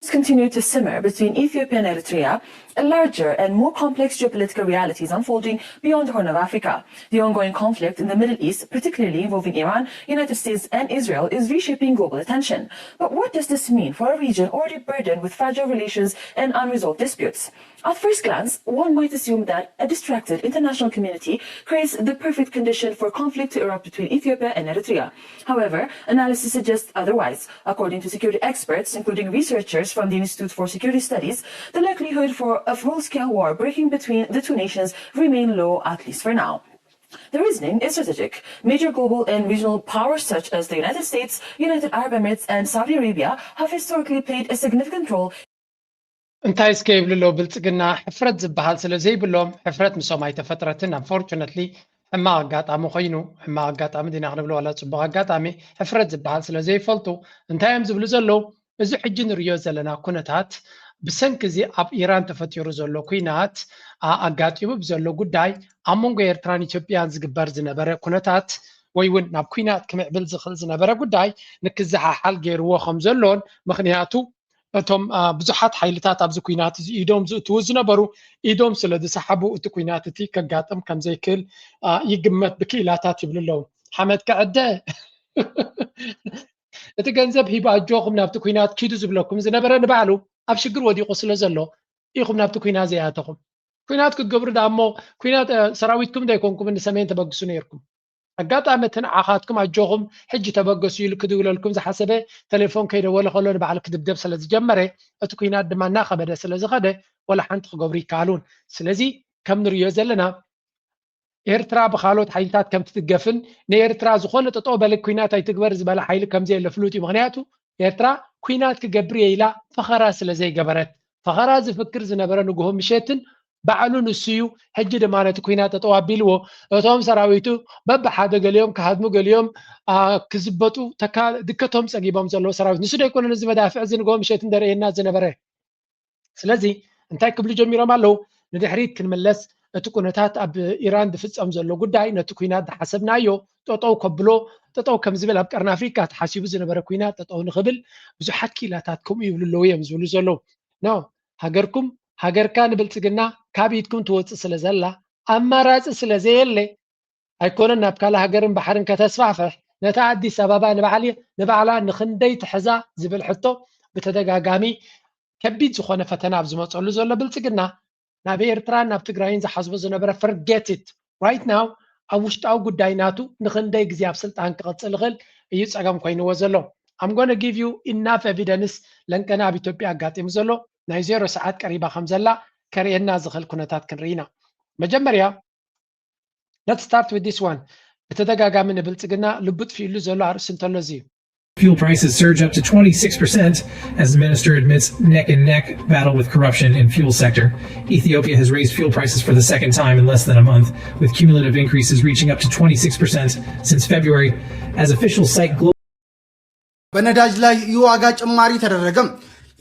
continue to simmer between Ethiopia and Eritrea, a larger and more complex geopolitical reality is unfolding beyond the Horn of Africa. The ongoing conflict in the Middle East, particularly involving Iran, United States, and Israel, is reshaping global attention. But what does this mean for a region already burdened with fragile relations and unresolved disputes? At first glance, one might assume that a distracted international community creates the perfect condition for conflict to erupt between Ethiopia and Eritrea. However, analysis suggests otherwise. According to security experts, including researchers from the Institute for Security Studies, the likelihood for a full-scale war breaking between the two nations remain low, at least for now. The reasoning is strategic. Major global and regional powers such as the United States, United Arab Emirates, and Saudi Arabia have historically played a significant role. እንታይ እስከ ይብሉ ኣለዉ? ብልጽግና ሕፍረት ዝበሃል ስለ ዘይብሎም፣ ሕፍረት ምሶም ኣይተፈጥረትን። Unfortunately ሕማቕ ኣጋጣሚ ኮይኑ፣ ሕማቕ ኣጋጣሚ ዲና ክንብሎ ዋላ ጽቡቕ ኣጋጣሚ፣ ሕፍረት ዝበሃል ስለ ዘይፈልጡ እንታይ እዮም ዝብሉ ዘለዉ? እዚ ሕጂ ንርእዮ ዘለና ኩነታት ብሰንኪ እዚ ኣብ ኢራን ተፈጢሩ ዘሎ ኩናት ኣጋጢሙ ብዘሎ ጉዳይ ኣብ መንጎ ኤርትራን ኢትዮጵያን ዝግበር ዝነበረ ኩነታት ወይ እውን ናብ ኩናት ክምዕብል ዝኽእል ዝነበረ ጉዳይ ንክዘሓሓል ገይርዎ ከም ዘሎን ምክንያቱ እቶም ብዙሓት ሓይልታት ኣብዚ ኩናት እዚ ኢዶም ዝእትዉ ዝነበሩ ኢዶም ስለ ዝሰሓቡ እቲ ኩናት እቲ ከጋጥም ከም ዘይክእል ይግመት ብክኢላታት ይብሉ ኣለዉ። ሓመድ ክዕደ እቲ ገንዘብ ሂቡ ኣጆኹም ናብቲ ኩናት ኪዱ ዝብለኩም ዝነበረ ንባዕሉ ኣብ ሽግር ወዲቑ ስለ ዘሎ ኢኹም ናብቲ ኩናት ዘይኣተኹም። ኩናት ክትገብሩ ደኣ እሞ ኩናት ሰራዊትኩም ዘይኮንኩም ንሰሜን ተበግሱ ነይርኩም። ኣጋጣሚ እቲ ንዓኻትኩም ኣጆኹም ሕጂ ተበገሱ ኢሉ ክድውለልኩም ዝሓሰበ ቴሌፎን ከይደወለ ከሎ ንባዕሉ ክድብደብ ስለ ዝጀመረ እቲ ኩናት ድማ እናኸበደ ስለ ዝኸደ ወላ ሓንቲ ክገብሩ ይከኣሉን። ስለዚ ከም ንርእዮ ዘለና ኤርትራ ብካልኦት ሓይልታት ከም ትትገፍን ንኤርትራ ዝኾነ ጠጠው በለ ኩናት ኣይትግበር ዝበለ ሓይሊ ከም ዘየለ ፍሉጥ እዩ። ምክንያቱ ኤርትራ ኩናት ክገብር እየ ኢላ ፈኸራ ስለ ዘይገበረት ፈኸራ ዝፍክር ዝነበረ ንግሆ ምሸትን ባዕሉ ንሱ እዩ። ሕጂ ድማ ነቲ ኩናት ጠጠው ኣቢልዎ እቶም ሰራዊቱ በብሓደ ገሊኦም ክሃድሙ ገሊኦም ክዝበጡ ተካ ድከቶም ፀጊቦም ዘለዉ ሰራዊት ንሱ ዶ ኣይኮነን እዚ መዳፍዕ እዚ ንግሆ ምሸትን ደርእየና ዝነበረ። ስለዚ እንታይ ክብሉ ጀሚሮም ኣለዉ? ንድሕሪት ክንምለስ እቲ ኩነታት ኣብ ኢራን ዝፍፀም ዘሎ ጉዳይ ነቲ ኩናት ዝሓሰብናዮ ጠጠው ከብሎ ጠጠው ከም ዝብል ኣብ ቀርኒ ኣፍሪካ ተሓሲቡ ዝነበረ ኩናት ጠጠው ንክብል ብዙሓት ክኢላታት ከምኡ ይብሉ ኣለዉ እዮም ዝብሉ ዘለዉ። ኖ ሃገርኩም ሃገርካ ንብልፅግና ካብ ኢድኩም ትወፅእ ስለ ዘላ ኣማራፂ ስለ ዘየለ ኣይኮነን ናብ ካልእ ሃገርን ባሕርን ከተስፋሕፍሕ ነታ ኣዲስ ኣበባ ንባዕሊ ንባዕላ ንክንደይ ትሕዛ ዝብል ሕቶ ብተደጋጋሚ ከቢድ ዝኾነ ፈተና ኣብ ዝመፀሉ ዘሎ ብልፅግና ናብ ኤርትራን ናብ ትግራይን ዝሓስቦ ዝነበረ forget it right now ኣብ ውሽጣዊ ጉዳይ ናቱ ንክንደይ ግዜ ኣብ ስልጣን ክቕፅል ይኽእል እዩ ፀገም ኮይንዎ ዘሎ። I'm gonna give you enough evidence ለንቀነ ኣብ ኢትዮጵያ ኣጋጢሙ ዘሎ ናይ ዜሮ ሰዓት ቀሪባ ከም ዘላ ከርእየና ዝኽእል ኩነታት ክንርኢ ኢና። መጀመርያ let's start with this one ብተደጋጋሚ ንብልፅግና ልቡ ጥፊእሉ ዘሎ ኣርእስቲ እንተሎ እዚ እዩ። Fuel prices surge up to twenty-six percent as the minister admits neck and neck battle with corruption in fuel sector. Ethiopia has raised fuel prices for the second time in less than a month, with cumulative increases reaching up to twenty-six percent since February, as officials cite global በነዳጅ ላይ የዋጋ ጭማሪ ተደረገ።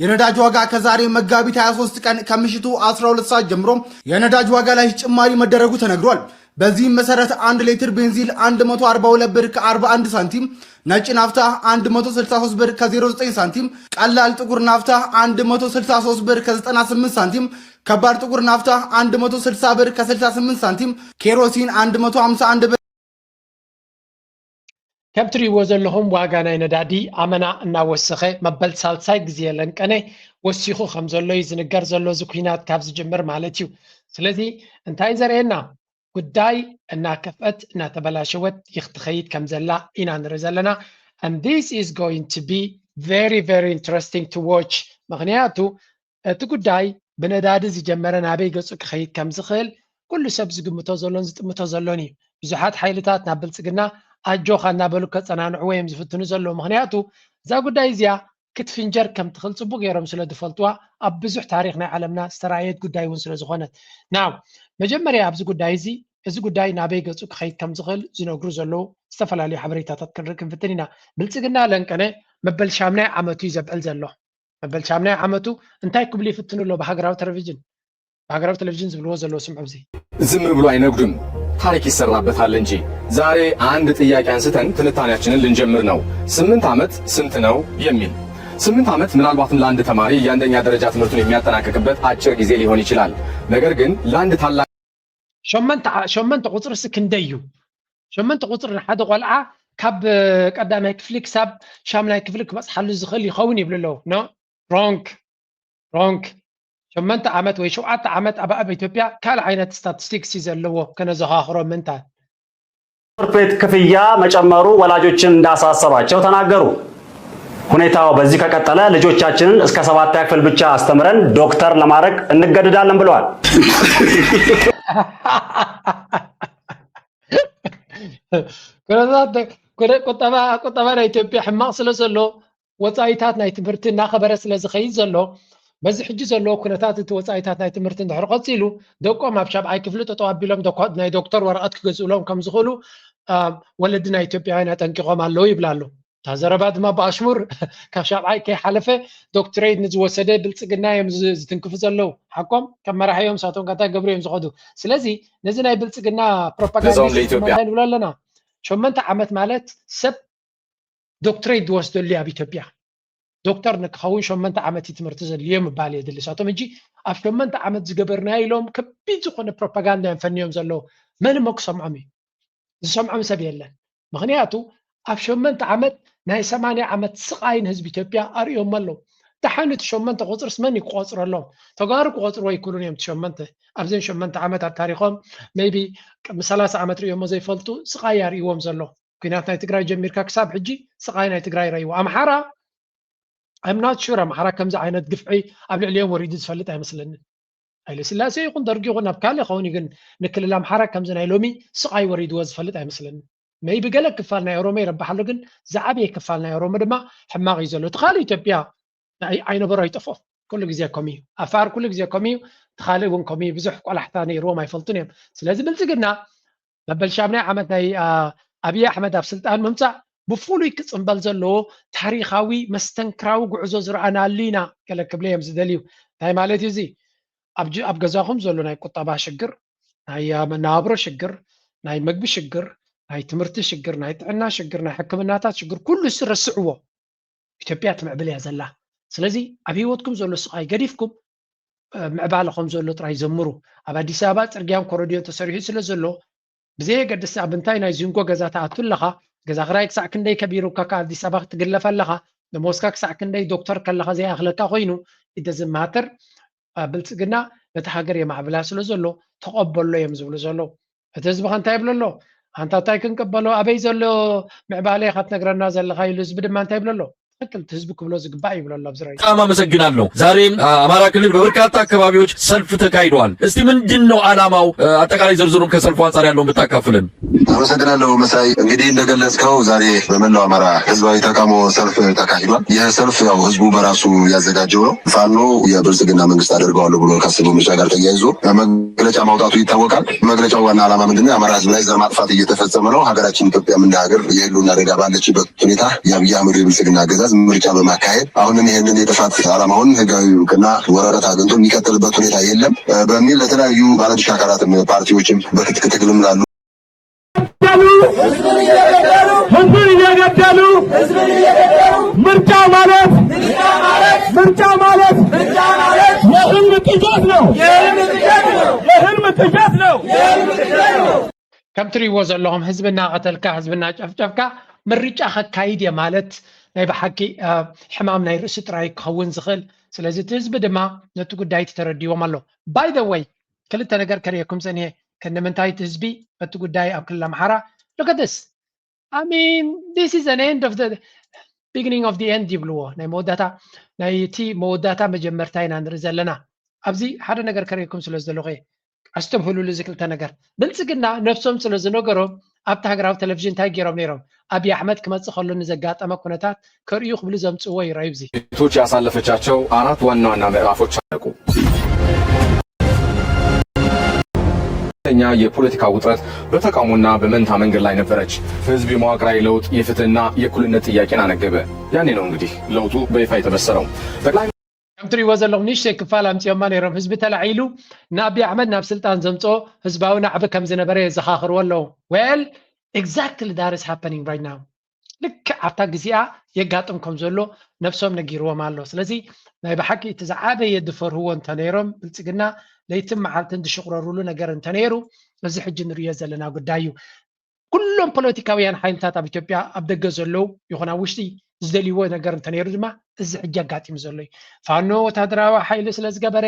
የነዳጅ ዋጋ ከዛሬ መጋቢት ሃያ ሦስት ቀን ከምሽቱ አስራ ሁለት ሰዓት ጀምሮ የነዳጅ ዋጋ ላይ ጭማሪ መደረጉ ተነግሯል። በዚህም መሰረት አንድ ሊትር ቤንዚል አንድ መቶ አርባ ሁለት ብር ከአርባ አንድ ሳንቲም፣ ነጭ ናፍታ አንድ መቶ ስልሳ ሦስት ብር ከዜሮ ዘጠኝ ሳንቲም፣ ቀላል ጥቁር ናፍታ አንድ መቶ ስልሳ ሦስት ብር ከዘጠና ስምንት ሳንቲም፣ ከባድ ጥቁር ናፍታ አንድ መቶ ስልሳ ብር ከስልሳ ስምንት ሳንቲም፣ ኬሮሲን አንድ መቶ ሃምሳ አንድ ብር ከም ትርእይዎ ዘለኹም ዋጋ ናይ ነዳዲ ኣመና እናወሰኸ መበል ሳልሳይ ግዜ ለንቀነ ወሲኹ ከም ዘሎ እዩ ዝንገር ዘሎ እዚ ኩናት ካብ ዝጅምር ማለት እዩ። ስለዚ እንታይ ዘርእየና ጉዳይ እናከፍአት እናተበላሸወት ይክትኸይድ ከም ዘላ ኢና ንርኢ ዘለና። And this is going to be very very interesting to watch ምክንያቱ እቲ ጉዳይ ብነዳዲ ዝጀመረ ናበይ ገፁ ክኸይድ ከም ዝኽእል ኩሉ ሰብ ዝግምቶ ዘሎን ዝጥምቶ ዘሎን እዩ። ብዙሓት ሓይልታት ናብ ብልፅግና ኣጆኻ እናበሉ ከፀናንዕዎ እዮም ዝፍትኑ ዘለዉ። ምክንያቱ እዛ ጉዳይ እዚኣ ክትፍንጀር ከም ትኽእል ፅቡቅ ገይሮም ስለ ዝፈልጥዋ ኣብ ብዙሕ ታሪክ ናይ ዓለምና ዝተረኣየት ጉዳይ እውን ስለ ዝኾነት ናው መጀመርያ ኣብዚ ጉዳይ እዚ እዚ ጉዳይ ናበይ ገፁ ክኸይድ ከም ዝኽእል ዝነግሩ ዘለዉ ዝተፈላለዩ ሓበሬታታት ክንርኢ ክንፍትን ኢና። ብልፅግና ለንቀነ መበል ሻምናይ ዓመቱ እዩ ዘብዕል ዘሎ። መበል ሻምናይ ዓመቱ እንታይ ክብሉ ይፍትኑ ኣሎ ብሃገራዊ ቴሌቪዥን ብሃገራዊ ቴሌቪዥን ዝብልዎ ዘለዉ ስምዑ እዚ። ዝም ብሎ አይነግዱም፣ ታሪክ ይሰራበታል እንጂ። ዛሬ አንድ ጥያቄ አንስተን ትንታኔያችንን ልንጀምር ነው። ስምንት ዓመት ስንት ነው የሚል። ስምንት ዓመት ምናልባትም ለአንድ ተማሪ የአንደኛ ደረጃ ትምህርቱን የሚያጠናቅቅበት አጭር ጊዜ ሊሆን ይችላል። ነገር ግን ለአንድ ታላቅ ሸመንተ ዓ- ሸመንተ ቁፅርስ ክንደይ እዩ? ሸመንተ ቁፅሪ ንሓደ ቆልዓ ካብ እ፣ ቀዳማይ ክፍሊ ክሳብ ሻምናይ ክፍሊ ክበፅሓሉ ዝኽእል ይኸውን ይብሉ ኣለዉ። No, wrong, wrong። ሸመንተ ዓመት ወይ ሸውዓተ ዓመት ኣብ ኣብ ኢትዮጵያ ካልእ ዓይነት ስታቲስቲክስ እዩ ዘለዎ። ከነዘኻኽሮ ምንታይ ትምህርት ቤት ክፍያ መጨመሩ ወላጆችን እንዳሳሰባቸው ተናገሩ። ሁኔታው በዚህ ከቀጠለ ልጆቻችንን እስከ ሰባተኛ ክፍል ብቻ አስተምረን ዶክተር ለማድረግ እንገደዳለን ብለዋል። ኩነታት ኩነ- ቁጠባ ቁጠባ ናይ ኢትዮጵያ ሕማቕ ስለ ዘሎ ወፃኢታት ናይ ትምህርቲ እናኸበረ ስለ ዝኸይድ ዘሎ በዚ ሕጂ ዘለዎ ኩነታት እቲ ወፃኢታት ናይ ትምህርቲ እንድሕር ቀፂሉ ደቆም ኣብ ሻብዓይ ክፍሊ ጠጠው ኣቢሎም ዶኳ- ናይ ዶክተር ወረቐት ክገዝእሎም ከም ዝኽእሉ አ፣ ወለዲ ናይ ኢትዮጵያውያን ኣጠንቂቖም ኣለዉ ይብላ ኣሎ። እታ ዘረባ ድማ ብኣሽሙር ካብ ሻብዓይ ከይሓለፈ ዶክትሬት ንዝወሰደ ብልፅግና እዮም ዝ- ዝትንክፉ ዘለዉ። ሓቆም ከም መራሒ እዮም ሳቶም ጋታ ገብሩ እዮም ዝኸዱ። ስለዚ ነዚ ናይ ብልፅግና ፕሮፓጋንዳ ነዞም ለኢትዮጵያ እንታይ ንብሎ ኣለና? ሸመንተ ዓመት ማለት ሰብ ዶክትሬት ዝወስደሉ ኣብ ኢትዮጵያ ዶክተር ንክኸውን ሸመንተ ዓመት እዩ ትምህርቲ ዘድልዮ ምባል የድሊ። ሳቶም ሕጂ ኣብ ሸመንተ ዓመት ዝገበርናዮ ኢሎም ከቢድ ዝኾነ ፕሮፓጋንዳ እዮም ፈንዮም ዘለዉ። መን እሞ ክሰምዖም እዩ? ዝሰምዖም ሰብ የለን። ምኽንያቱ ኣብ ሸመንተ ዓመት ናይ ሰማንያ ዓመት ስቓይ ንህዝቢ ኢትዮጵያ ኣርእዮም ኣለዉ። ደሓን እቲ ሸመንተ ቁፅርስ መን እዩ ክቆፅረሎም? ተጋሩ ክቆፅርዎ ኣይክእሉን እዮም። እቲ ሸመንተ ኣብዘን ሸመንተ ዓመት ኣብ ታሪኾም ሜይቢ ቅድሚ ሰላሳ ዓመት ርእዮሞ ዘይፈልጡ ስቓይ ኣርእዎም ዘሎ። ኲናት ናይ ትግራይ ጀሚርካ ክሳብ ሕጂ ስቓይ ናይ ትግራይ ረእይዎ። ኣምሓራ I'm not sure ኣምሓራ ከምዚ ዓይነት ግፍዒ ኣብ ልዕሊኦም ወሪዱ ዝፈልጥ ኣይመስለንን። ሃይለ ስላሴ ይኹን ደርጊ ይኹን ኣብ ካልእ ኸውን ግን ንክልል ኣምሓራ ከምዚ ናይ ሎሚ ስቓይ ወሪድዎ ዝፈልጥ ኣይመስለንን። ሜይቢ ገለ ክፋል ናይ ኦሮሞ ይረብሓሉ ግን ዝዓበየ ክፋል ናይ ኦሮሞ ድማ ሕማቕ እዩ ዘሎ። እቲ ካልእ ኢትዮጵያ ኣይ- ኣይነበሮ ኣይጠፍኦ ኩሉ ግዜ ከምኡ እዩ። ኣፋር ኩሉ ግዜ ከምኡ እዩ። እቲ ካልእ እውን ከምኡ እዩ። ብዙሕ ቆላሕታ ነይርዎም ኣይፈልጡን እዮም። ስለዚ ብልፅግና መበል ሻምናይ ዓመት ናይ አ፣ ኣብይ ኣሕመድ ኣብ ስልጣን ምምፃእ ብፍሉይ ክፅምበል ዘለዎ ታሪኻዊ መስተንክራዊ ጉዕዞ ዝረኣናሉ ኢና ገለ ክብለ እዮም ዝደልዩ። እንታይ ማለት እዩ እዚ? ኣብ ጅ- ኣብ ገዛኹም ዘሎ ናይ ቁጠባ ሽግር፣ ናይ አ፣ መነባብሮ ሽግር፣ ናይ መግቢ ሽግር፣ ናይ ትምህርቲ ሽግር፣ ናይ ጥዕና ሽግር፣ ናይ ሕክምናታት ሽግር ኩሉ እሱ ረስዕዎ። ኢትዮጵያ ትምዕብል እያ ዘላ። ስለዚ ኣብ ህይወትኩም ዘሎ ስቓይ ገዲፍኩም እ፣ ምዕባለ ከም ዘሎ ጥራይ ዘምሩ። ኣብ ኣዲስ ኣበባ ፅርግያን ኮረድዮን ተሰሪሑ ስለ ዘሎ ብዘየገድስ ኣብ እንታይ ናይ ዚንጎ ገዛ ትኣቱ ኣለኻ፣ ገዛ ክራይ ክሳዕ ክንደይ ከቢሩካ ካብ ኣዲስ ኣበባ ክትግለፍ ኣለኻ፣ ደሞዝካ ክሳዕ ክንደይ ዶክተር ከለኻ ዘይኣኽለካ ኮይኑ it doesn't matter። አ፣ ብልፅግና ነቲ ሃገር የማዕብላ ስለ ዘሎ ተቐበሎ እዮም ዝብሉ ዘለዉ። እቲ ህዝቢ ከ እንታይ ይብሎ ኣሎ? ኣንታ እንታይ ክንቅበሎ? ኣበይ ዘሎ ምዕባለ ኢኻ ትነግረና ዘለኻ? ኢሉ ህዝቢ ድማ እንታይ ይብሎ ኣሎ? ትኽክል፣ እቲ ህዝቢ ክብሎ ዝግባእ ይብሎ ኣሎ ኣብዚ ራእዩ። በጣም አመሰግናለሁ። ዛሬም አ፣ አማራ ክልል በበርካታ አካባቢዎች ሰልፍ ተካሂደዋል። እስቲ ምንድን ነው ዓላማው? አ፣ አጠቃላይ ዝርዝሩን ከሰልፉ አንጻር ያለውን ብታካፍለን። አመሰግናለሁ መሳይ። እንግዲህ እንደገለጽከው ዛሬ በመላው አማራ ህዝባዊ ተቃውሞ ሰልፍ ተካሂዷል። ይህ ሰልፍ ያው ህዝቡ በራሱ ያዘጋጀው ነው። ፋኖ የብልጽግና መንግስት አደርገዋለሁ ብሎ ካሰበው ምርጫ ጋር ተያይዞ መግለጫ ማውጣቱ ይታወቃል። መግለጫው ዋና ዓላማ ምንድነው? የአማራ ህዝብ ላይ ዘር ማጥፋት እየተፈጸመ ነው። ሀገራችን ኢትዮጵያም እንደ ሀገር የህልውና አደጋ ባለችበት ሁኔታ የአብይ አህመዱ የብልጽግና አገዛዝ ምርጫ በማካሄድ አሁንም ይህንን የጥፋት ዓላማውን ህጋዊ እውቅና ወረቀት አግኝቶ የሚቀጥልበት ሁኔታ የለም በሚል ለተለያዩ ባለድርሻ አካላትም ፓርቲዎችም በትጥቅ ትግልም ላሉ ህዝብን እየገደሉ ምርጫ ማለት ምርጫ ማለት የህልም ቅዠት ነው። የህልም ቅዠት ነው። ከም ትሪእዎ ዘለኹም ህዝቢ እናቐተልካ ህዝቢ እናጨፍጨፍካ ምርጫ ከካይድ እየ ማለት ናይ ብሓቂ አ፣ ሕማም ናይ ርእሲ ጥራይ ክኸውን ዝኽእል። ስለዚ እቲ ህዝቢ ድማ ነቲ ጉዳይ ተረዲዎም ኣሎ። By the way ክልተ ነገር ከርእየኩም ጸኒሐ። ከነምንታይ እቲ ህዝቢ በቲ ጉዳይ ኣብ ክልል ኣምሓራ look at this. I mean, this is an end of the beginning of the end ይብልዎ። ናይ መወዳእታ ናይ እቲ መወዳእታ መጀመርታ ኢና ንርኢ ዘለና። ኣብዚ ሓደ ነገር ከርእየኩም ስለ ዘለኹ እየ። ኣስተብህሉሉ እዚ ክልተ ነገር። ብልጽግና ነብሶም ስለ ዝነገሮም ኣብቲ ሃገራዊ ቴሌቪዥን እንታይ ገይሮም ነይሮም? ኣብይ ኣሕመድ ክመጽእ ከሎ ንዘጋጠመ ኩነታት ከርእዩ ክብሉ ዘምጽእዎ ይረኣዩ። እዚ ሴቶች ያሳለፈቻቸው አራት ዋና ዋና ምዕራፎች አለቁ። ከፍተኛ የፖለቲካ ውጥረት በተቃውሞና በመንታ መንገድ ላይ ነበረች። ህዝብ የመዋቅራዊ ለውጥ፣ የፍትህና የእኩልነት ጥያቄን አነገበ። ያኔ ነው እንግዲህ ለውጡ በይፋ የተበሰረው። ጠቅላይ ከም ትሪእዎ ዘለኹም ንእሽተይ ክፋል ኣምፂኦማ ነይሮም። ህዝቢ ተላዒሉ ንኣብይ ኣሕመድ ናብ ስልጣን ዘምፅኦ ህዝባዊ ናዕቢ ከም ዝነበረ የዘኻኽርዎ ኣለዉ። Well, exactly that is happening right now. ልክዕ ኣብታ ግዜኣ የጋጥም ከም ዘሎ ነብሶም ነጊርዎም ኣሎ። ስለዚ ናይ ብሓቂ እቲ ዝዓበየ ዝፈርህዎ እንተነይሮም ብልጽግና ለይትን መዓልትን ዝሽቕረሩሉ ነገር እንተነይሩ፣ እዚ ሕጂ ንርእዮ ዘለና ጉዳይ እዩ። ኩሎም ፖለቲካውያን ሓይልታት ኣብ ኢትዮጵያ ኣብ ደገ ዘለዉ ይኹን ኣብ ውሽጢ ዝደልይዎ ነገር እንተነይሩ ድማ እዚ ሕጂ ኣጋጢሙ ዘሎ እዩ። ፋኖ ወታደራዊ ሓይሊ ስለ ዝገበረ፣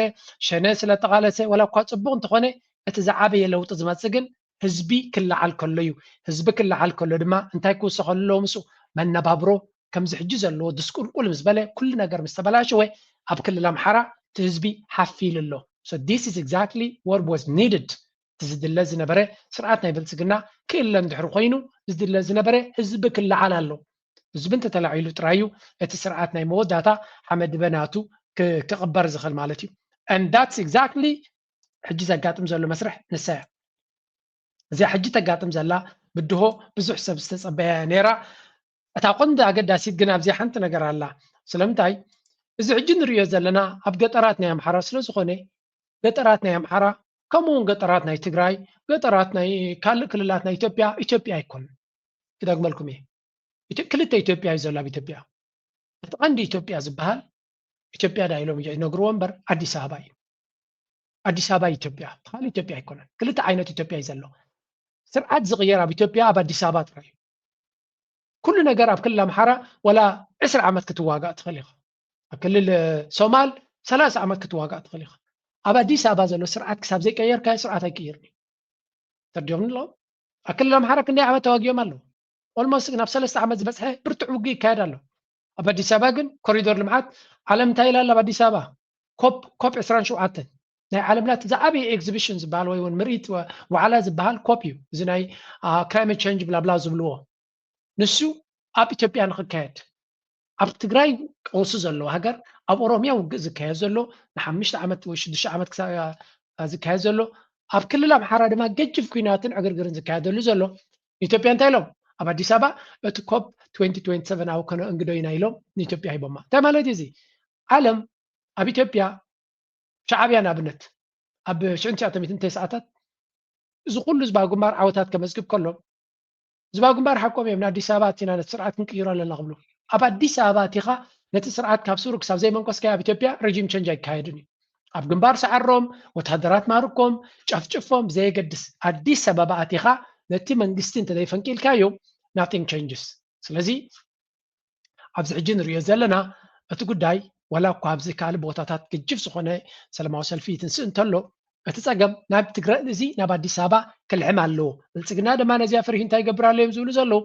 ሸነ ስለ ተቓለሰ፣ ዋላ እኳ ጽቡቕ እንተኾነ፣ እቲ ዝዓበየ ለውጢ ዝመጽእ ግን ህዝቢ ክለዓል ከሎ እዩ። ህዝቢ ክለዓል ከሎ ድማ እንታይ ክውሰኸሉ ኣለዎ? ምስኡ መነባብሮ ከምዚ ሕጂ ዘለዎ ድስቁልቁል ምስ በለ፣ ኩሉ ነገር ምስ ተበላሸወ፣ ኣብ ክልል ኣምሓራ እቲ ህዝቢ ሓፍ ኢሉ ኣሎ። So this is exactly what was needed። እቲ ዝድለ ዝነበረ ስርዓት ናይ ብልጽግና ክእለ እንድሕሪ ኮይኑ፣ ዝድለ ዝነበረ ህዝቢ ክለዓል ኣሎ። ህዝቢ እንተተላዒሉ ጥራይ እዩ እቲ ስርዓት ናይ መወዳእታ ሓመድ በናቱ ክ-፣ ክቕበር ዝኽእል ማለት እዩ። And that's exactly ሕጂ ዘጋጥም ዘሎ መስርሕ ንሳ እያ። እዚኣ ሕጂ ተጋጥም ዘላ ብድሆ ብዙሕ ሰብ ዝተጸበያ እያ ነይራ። እታ ቐንዲ ኣገዳሲት ግን ኣብዚኣ ሓንቲ ነገር ኣላ። ስለምንታይ? እዚ ሕጂ ንርእዮ ዘለና ኣብ ገጠራት ናይ ኣምሓራ ስለ ዝኾነ፣ ገጠራት ናይ ኣምሓራ፣ ከምኡ እውን ገጠራት ናይ ትግራይ፣ ገጠራት ናይ ካልእ ክልላት ናይ ኢትዮጵያ፣ ኢትዮጵያ ኣይኮኑን። ክደግመልኩም እየ። ኢትዮ-፣ ክልተ ኢትዮጵያ እዩ ዘሎ ኣብ ኢትዮጵያ። እቲ ቀንዲ ኢትዮጵያ ዝበሃል፣ ኢትዮጵያ ዳ ኢሎም ይነግርዎ እምበር፣ ኣዲስ ኣበባ እዩ። ኣዲስ ኣበባ ኢትዮጵያ፣ ካልእ ኢትዮጵያ ኣይኮነን። ክልተ ዓይነት ኢትዮጵያ እዩ ዘሎ። ስርዓት ዝቕየር ኣብ ኢትዮጵያ ኣብ ኣዲስ ኣበባ ጥራይ እዩ። ኩሉ ነገር ኣብ ክልል ኣምሓራ ዋላ ዕስራ ዓመት ክትዋጋእ ትኽእል ኢኻ። ኣብ ክልል፣ እ፣ ሶማል ሰላሳ ዓመት ክትዋጋእ ትኽእል ኢኻ። ኣብ ኣዲስ ኣበባ ዘሎ ስርዓት ክሳብ ዘይቀየርካዮ ስርዓት ኣይቅይርን እዩ። ተርዲኦም ኣለዉ። ኣብ ክልል ኣምሓራ ክንደይ ዓመት ተዋጊኦም ኣለዉ? Almost ናብ ሰለስተ ዓመት ዝበጽሐ ብርቱዕ ውግእ ይካየድ ኣሎ። ኣብ ኣዲስ ኣበባ ግን ኮሪዶር ልምዓት፣ ዓለም እንታይ ኢላ ኣላ? ኣብ ኣዲስ ኣበባ ኮፕ፣ ኮፕ ዕስራን ሸውዓተን ናይ ዓለምና እቲ ዝዓበየ ኤግዚቢሽን ዝበሃል ወይ እውን ምርኢት ወ-፣ ዋዕላ ዝበሃል ኮፕ እዩ። እዚ ናይ፣ አ፣ ክላይመት ቸንጅ ብላብላ ዝብልዎ። ንሱ ኣብ ኢትዮጵያ ንኽካየድ፣ ኣብ ትግራይ ቀውሲ ዘለዎ ሃገር፣ ኣብ ኦሮሚያ ውግእ ዝካየድ ዘሎ፣ ንሓሙሽተ ዓመት ወይ ሽዱሽተ ዓመት ክሳ-፣ ዝካየድ ዘሎ፣ ኣብ ክልል ኣምሓራ ድማ ገጅፍ ኲናትን ዕግርግርን ዝካየደሉ ዘሎ፣ ኢትዮጵያ እንታይ ኢሎም? ኣብ ኣዲስ ኣበባ እቲ ኮፕ ትወንቲ ትወንቲ ሰቨን ኣብ ከነእንግዶ ኢና ኢሎም ንኢትዮጵያ ሂቦማ። እንታይ ማለት እዩ እዚ? ዓለም ኣብ ኢትዮጵያ ሻዕብያ ንኣብነት ኣብ ሽሕን ትሽዓተ ሚእትን ተስዓታት እዚ ኩሉ ህዝባዊ ግንባር ዓወታት ከመዝግብ ከሎ፣ ህዝባዊ ግንባር ሓቆም እዮም፣ ንኣዲስ ኣበባ ኣቲና ነቲ ስርዓት ክንቅይሮ ኣለና ክብሉ። ኣብ ኣዲስ ኣበባ ኣቲኻ ነቲ ስርዓት ካብ ስሩ ክሳብ ዘይመንኮስካዮ ኣብ ኢትዮጵያ ሬጂም ቸንጅ ኣይካየድን እዩ። ኣብ ግንባር ሰዓሮም፣ ወታደራት ማርኮም፣ ጨፍጭፎም ብዘየገድስ ኣዲስ ኣበባ ኣቲኻ ነቲ መንግስቲ እንተዘይፈንቂልካዮ nothing changes። ስለዚ ኣብዚ ሕጂ ንሪኦ ዘለና እቲ ጉዳይ ዋላ እኳ ኣብዚ ካልእ ቦታታት ግጅፍ ዝኾነ ሰላማዊ ሰልፊ ይትንስእ እንተሎ፣ እቲ ጸገም ናብ ትግራይ እዚ ናብ ኣዲስ ኣበባ ክልሕም ኣለዎ። ብልጽግና ድማ ነዚኣ ፈሪሁ እንታይ ይገብር ኣሎ እዮም ዝብሉ ዘለዉ።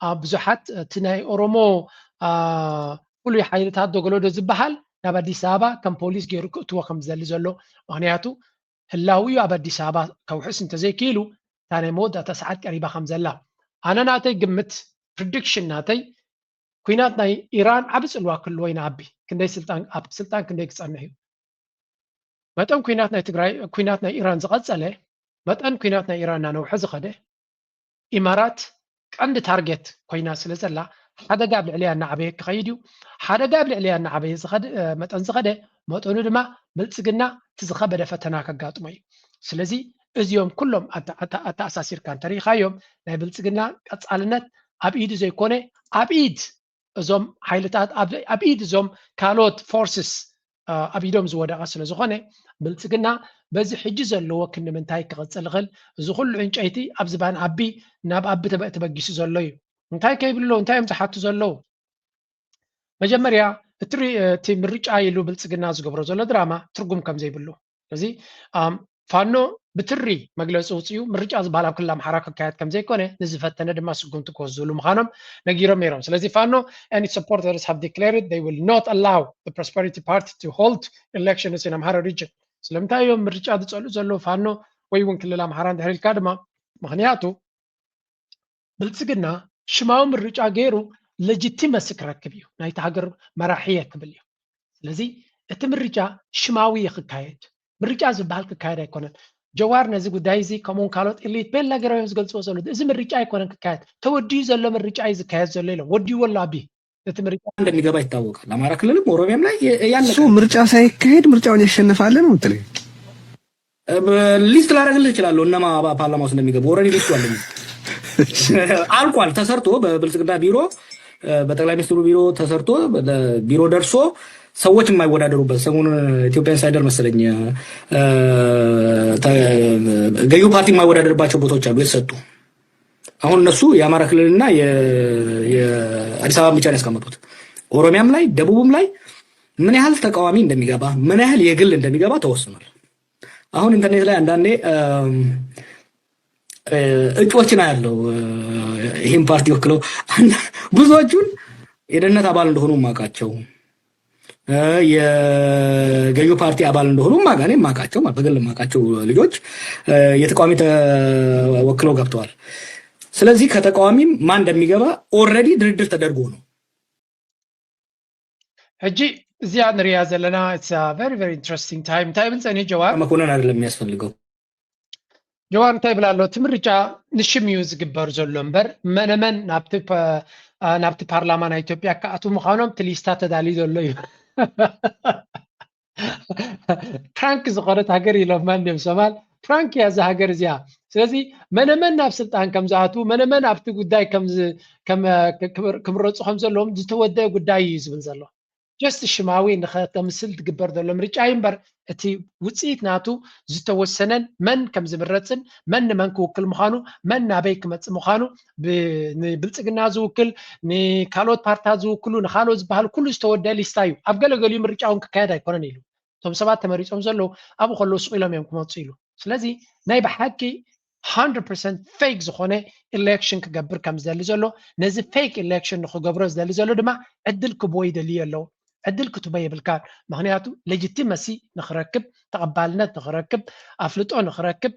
ኣብ ብዙሓት እቲ ናይ ኦሮሞ፣ አ፣ ፍሉይ ሓይልታት ደገሎዶ ዝበሃል ናብ ኣዲስ ኣበባ ከም ፖሊስ ገይሩ ክእትዎ ከም ዝደሊ ዘሎ። ምኽንያቱ ህላዊኡ ኣብ ኣዲስ ኣበባ ከውሕስ እንተዘይክኢሉ እታ ናይ መወዳእታ ሰዓት ቀሪባ ከም ዘላ። ኣነ ናተይ ግምት፣ ፕሪዲክሽን ናተይ፣ ኲናት ናይ ኢራን ዓቢ ጽልዋ ክህልዎ ኢና። ኣቢ ክንደይ ስልጣን፣ ኣብ ስልጣን ክንደይ ክጸንሕ እዩ። መጠን ኲናት ናይ ትግራይ፣ ኲናት ናይ ኢራን ዝቐጸለ፣ መጠን ኲናት ናይ ኢራን እናነውሐ ዝኸደ፣ ኢማራት ቀንዲ ታርጌት ኮይና ስለ ዘላ፣ ሓደጋ ኣብ ልዕሊያ እናዓበየ ክኸይድ እዩ። ሓደጋ ኣብ ልዕሊያ እናዓበየ ዝኸድ-፣ እ፣ መጠን ዝኸደ፣ መጠኑ ድማ ብልጽግና እቲ ዝኸበደ ፈተና ከጋጥሞ እዩ። ስለዚ እዚኦም ኩሎም ኣተ-፣ ኣተ-፣ ኣተኣሳሲርካ እንተሪኢኻዮም፣ ናይ ብልጽግና ቀጻልነት ኣብ ኢዱ ዘይኮነ፣ ኣብ ኢድ እዞም ሓይልታት፣ ኣብ፣ ኣብ ኢድ እዞም ካልኦት ፎርስስ፣ እ፣ ኣብ ኢዶም ዝወደቐ ስለ ዝኾነ፣ ብልጽግና በዚ ሕጂ ዘለዎ ክንዲ ምንታይ ክቕጽል ይኽእል? እዚ ኩሉ ዕንጨይቲ ኣብ ዝባን ኣቢ፣ ናብ ኣቢ ተበ-፣ ተበጊሱ ዘሎ እዩ። እንታይ ከይብሉ ኣለዉ? እንታይ እዮም ዝሓቱ ዘለዉ? መጀመርያ፣ እቲ ሪ-፣ እቲ ምርጫ ኢሉ ብልጽግና ዝገብሮ ዘሎ ድራማ ትርጉም ከም ዘይብሉ። ስለዚ፣ ኣም፣ ፋኖ ብትሪ መግለጺ ውጽኡ፣ ምርጫ ዝበሃል ኣብ ክልል ኣምሓራ ክካየድ ከም ዘይኮነ ንዝፈተነ ድማ ስጉምቲ ክወስድሉ ምዃኖም ነጊሮም ነይሮም። ስለዚ ፋኖ and its supporters have declared they will not allow the Prosperity Party to hold elections in Amhara region። ስለምንታይ እዮም ምርጫ ዝጸልኡ ዘለዉ ፋኖ ወይ እውን ክልል ኣምሓራ እንድሕር ኢልካ ድማ፣ ምኽንያቱ ብልጽግና ሽማዊ ምርጫ ገይሩ ሌጂቲመሲ ክረክብ እዩ፣ ናይቲ ሃገር መራሒ እየ ክብል እዩ። ስለዚ እቲ ምርጫ ሽማዊ እዩ ክካየድ። ምርጫ ዝበሃል ክካየድ ኣይኮነን። ጀዋር ነዚ ጉዳይ እዚ ከምኡውን ካልኦት ኤሊት ቤላ ገይሮም እዮም ዝገልጽዎ ዘለዉ። እዚ ምርጫ ኣይኮነን ክካየድ፣ ተወዲኡ ዘሎ ምርጫ እዩ ዝካየድ ዘሎ ኢሎም። ወዲዎ ኣሎ ኣቢ እቲ ምርጫ። እንደሚገባ ይታወቃል። አማራ ክልልም ኦሮሚያም ላይ የ-፣ ያለቀ እሱ ምርጫ ሳይካሄድ ምርጫውን ያሸንፋል ነው የምትለኝ? እ፣ ሊስት ላደርግልህ እችላለሁ እነማ ባ-፣ ፓርላማ ውስጥ እንደሚገቡ። ኦልሬዲ ሊስቱ አለኝ። አልቋል፣ ተሰርቶ በብልጽግና ቢሮ በጠቅላይ ሚኒስትሩ ቢሮ ተሰርቶ ቢሮ ደርሶ ሰዎች የማይወዳደሩበት ሰሞኑን ኢትዮጵያ ኢንሳይደር መሰለኝ ገዩ ፓርቲ የማይወዳደርባቸው ቦታዎች አሉ የተሰጡ። አሁን እነሱ የአማራ ክልልና የአዲስ አበባን ብቻ ነው ያስቀመጡት። ኦሮሚያም ላይ ደቡብም ላይ ምን ያህል ተቃዋሚ እንደሚገባ ምን ያህል የግል እንደሚገባ ተወስኗል። አሁን ኢንተርኔት ላይ አንዳንዴ እጩዎችን አያለው ይህም ፓርቲ ወክለው ብዙዎቹን የደህንነት አባል እንደሆኑ ማቃቸው የገዩ ፓርቲ አባል እንደሆኑ ማጋኔ ማቃቸው በግል ማቃቸው ልጆች የተቃዋሚ ተወክለው ገብተዋል። ስለዚህ ከተቃዋሚም ማን እንደሚገባ already ድርድር ተደርጎ ነው። ሕጂ እዚኣ ንሪያ ዘለና it's a very very interesting time። እንታይ ብል ጸኒ ጀዋር መኮንን አይደለም የሚያስፈልገው። ጀዋር እንታይ ብላ ኣሎ? እቲ ምርጫ ንሽም እዩ ዝግበር ዘሎ እምበር መነመን ናብቲ ፓርላማ ናይ ኢትዮጵያ ክኣትዉ ምዃኖም እቲ ሊስታ ተዳልዩ ዘሎ እዩ። ፕራንክ ዝኾነት ሃገር ኢሎማ እንዲም ሶማል። ፕራንክ እያ እዛ ሃገር እዚኣ። ስለዚ መነመን ናብ ስልጣን ከም ዝኣትዉ መነመን ኣብቲ ጉዳይ ክምረፁ ከም ዘለዎም ዝተወደአ ጉዳይ እዩ ዝብል ዘሎ። ጀስት ሽማዊ ንኸተምስል ዝግበር ዘሎ ምርጫ እዩ እምበር እቲ ውፅኢት ናቱ ዝተወሰነን መን ከም ዝምረፅን መን ንመን ክውክል ምዃኑ መን ናበይ ክመፅእ ምዃኑ ንብልፅግና ዝውክል ንካልኦት ፓርትታት ዝውክሉ ንካልኦት ዝበሃል ኩሉ ዝተወደአ ሊስታ እዩ። ኣብ ገለገሊኡ ምርጫ እውን ክካየድ ኣይኮነን ኢሉ እቶም ሰባት ተመሪፆም ዘለዉ ኣብኡ ከለዉ ስቕ ኢሎም እዮም ክመፁ ኢሉ። ስለዚ ናይ ብሓቂ hundred percent fake ዝኾነ election ክገብር ከም ዝደሊ ዘሎ ነዚ fake election ንክገብሮ ዝደሊ ዘሎ ድማ ዕድል ክቦ ይደልዩ ኣለዉ። ዕድል ክትቦ የብልካን። ምክንያቱ legitimacy ንክረክብ ተቐባልነት ንክረክብ ኣፍልጦ ንክረክብ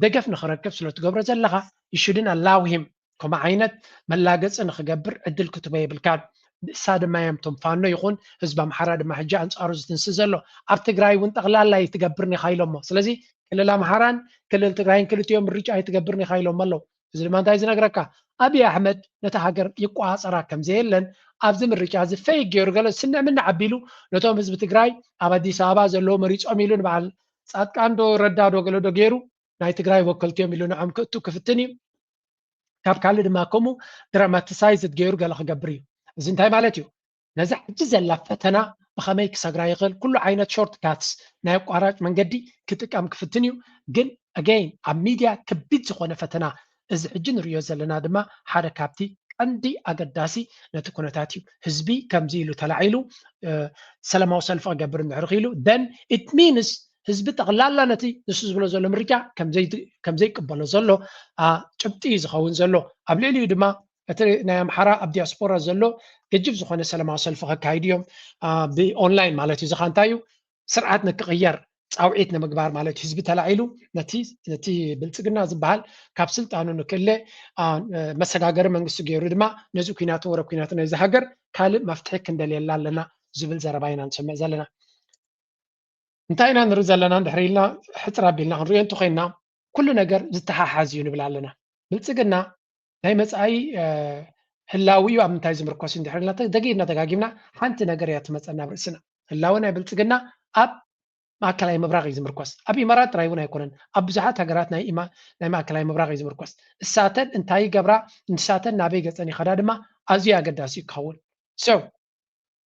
ደገፍ ንክረክብ ስለትገብሮ ዘለካ you shouldn't allow him ከምኡ ዓይነት መላገፂ ንክገብር ዕድል ክትቦ የብልካን። ንሳ ድማ እዮም እቶም ፋኖ ይኹን ህዝቢ ኣምሓራ ድማ ሕጂ ኣንፃሩ ዝትንስ ዘሎ። ኣብ ትግራይ እውን ጠቕላላ ይትገብርን ኢኻ ኢሎሞ። ስለዚ ክልል ኣምሓራን ክልል ትግራይን ክልቲኦም ምርጫ ኣይትገብርን ኢኻ ኢሎም ኣለዉ። እዚ ድማ እንታይ ዝነግረካ ኣብይ ኣሕመድ ነታ ሃገር ይቆፃፀራ ከም ዘየለን ኣብዚ ምርጫ እዚ fake ገይሩ ገለ ስንዕ ምንዕ ኣቢሉ ነቶም ህዝቢ ትግራይ ኣብ ኣዲስ ኣበባ ዘለዉ መሪፆም ኢሉ ንበዓል ፃድቃን ዶ ረዳ ዶ ገለ ዶ ገይሩ ናይ ትግራይ ወከልቲ እዮም ኢሉ ንዖም ክእቱ ክፍትን እዩ። ካብ ካልእ ድማ ከምኡ dramaticize ገይሩ ገለ ክገብር እዩ። እዚ እንታይ ማለት እዩ? ነዛ ሕጂ ዘላ ፈተና ብኸመይ ክሰግራ ይኽእል ኩሉ ዓይነት short cuts ናይ ኣቋራጭ መንገዲ ክጥቀም ክፍትን እዩ። ግን again ኣብ ሚድያ ከቢድ ዝኾነ ፈተና እዚ ሕጂ ንሪኦ ዘለና ድማ ሓደ ካብቲ ቀንዲ ኣገዳሲ ነቲ ኩነታት እዩ። ህዝቢ ከምዚ ኢሉ ተላዒሉ ሰላማዊ ሰልፊ ክገብር እንድሕር ክኢሉ then it means ህዝቢ ጠቕላላ ነቲ ንሱ ዝብሎ ዘሎ ምርጫ ከም ዘይቅበሎ ዘሎ ጭብጢ እዩ ዝኸውን ዘሎ። ኣብ ልዕሊኡ ድማ እቲ ናይ ኣምሓራ ኣብ ዲያስፖራ ዘሎ ገጅፍ ዝኾነ ሰላማዊ ሰልፊ ከካይዱ እዮም ብኦንላይን ማለት እዩ። ዝኻ እንታይ እዩ ስርዓት ንክቕየር ፃውዒት ንምግባር ማለት እዩ። ህዝቢ ተላዒሉ ነቲ ብልፅግና ዝበሃል ካብ ስልጣኑ ንክእለ መሰጋገሪ መንግስቲ ገይሩ ድማ ነዚ ኩናት ወረ ኩናት ናይዚ ሃገር ካልእ መፍትሒ ክንደልየላ ኣለና ዝብል ዘረባ ኢና ንሰምዕ ዘለና። እንታይ ኢና ንርኢ ዘለና እንድሕር ኢልና ሕፅር ኣቢልና ክንሪኦ እንተኮይንና ኩሉ ነገር ዝተሓሓዝ እዩ ንብል ኣለና። ብልፅግና ናይ መፃኢ ህላዊ እዩ ኣብ ምንታይ ዝምርኮስ እንድሕር ኢልና ደጊምና ደጋጊምና ሓንቲ ነገር እያ ትመፀና ኣብ ርእስና። ህላወ ናይ ብልፅግና ኣብ ማእከላይ ምብራቕ እዩ ዝምርኮስ። ኣብ ኢማራት ጥራይ እውን ኣይኮነን፣ ኣብ ብዙሓት ሃገራት ናይ ማእከላይ ምብራቕ እዩ ዝምርኮስ። እሳተን እንታይ ይገብራ፣ ንሳተን ናበይ ገፀን ይኸዳ ድማ ኣዝዩ ኣገዳሲ እዩ ክኸውን። So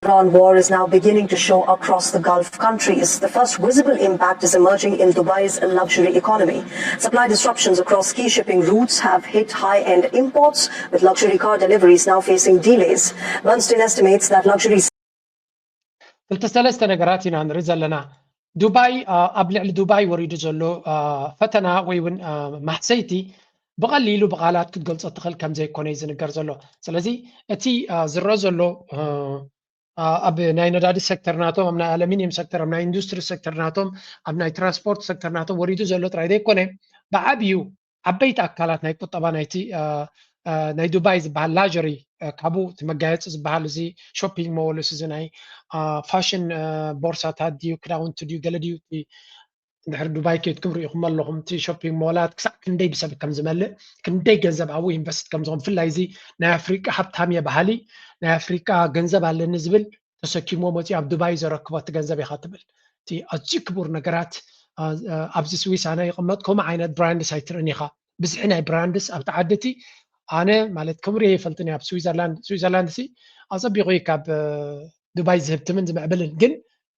Iran war is now beginning to show across the Gulf countries. The first visible impact is emerging in Dubai's luxury economy. Supply disruptions across key shipping routes have hit high-end imports, with luxury car deliveries now facing delays. Bernstein estimates that luxury ክልተ ሰለስተ ነገራት ኢና ንርኢ ዘለና። ዱባይ ኣብ ልዕሊ ዱባይ ወሪዱ ዘሎ ፈተና ወይ እውን ማህሰይቲ ብቐሊሉ ብቓላት ክትገልፆ ትኽእል ከም ዘይኮነ እዩ ዝንገር ዘሎ። ስለዚ እቲ ዝረአ ዘሎ ኣብ ናይ ነዳዲ ሴክተር ናቶም፣ ኣብ ናይ ኣለሚኒየም ሴክተር፣ ኣብ ናይ ኢንዱስትሪ ሴክተር ናቶም፣ ኣብ ናይ ትራንስፖርት ሴክተር ናቶም ወሪዱ ዘሎ ጥራይ ዘይኮነ ብዓብዩ ዓበይቲ ኣካላት ናይ ቁጠባ ናይቲ ናይ ዱባይ ዝበሃል ላጀሪ ካብኡ እቲ መጋየፂ ዝበሃል እዚ ሾፒንግ ሞል እዚ ናይ ፋሽን ቦርሳታት ድዩ ክዳውንቲ ድዩ ገለ ድዩ እንድሕር ዱባይ ከይድኩም ርኢኹም ኣለኹም እቲ ሾፒንግ ሞላት ክሳብ ክንደይ ብሰብ ከም ዝመልእ ክንደይ ገንዘብ ኣብኡ ኢንቨስት ከም ዝኾን ብፍላይ እዚ ናይ ኣፍሪቃ ሃብታም እየ በሃሊ ናይ ኣፍሪቃ ገንዘብ ኣለኒ ዝብል ተሰኪሞ መፂኡ ኣብ ዱባይ ዘረክቦ እቲ ገንዘብ ኢኻ ትብል እቲ ኣዝዩ ክቡር ነገራት ኣብዚ ስዊስ ኣነ ይቕመጥ ከምኡ ዓይነት ብራንድስ ኣይትርእን ኢኻ ብዝሒ ናይ ብራንድስ ኣብቲ ዓዲ እቲ ኣነ ማለት ክብሪ ይፈልጥን ኣብ ስዊዘርላንድ ስዊዘርላንድ ሲ ኣፀቢቑ ካብ ዱባይ ዝህብትምን ዝምዕብልን ግን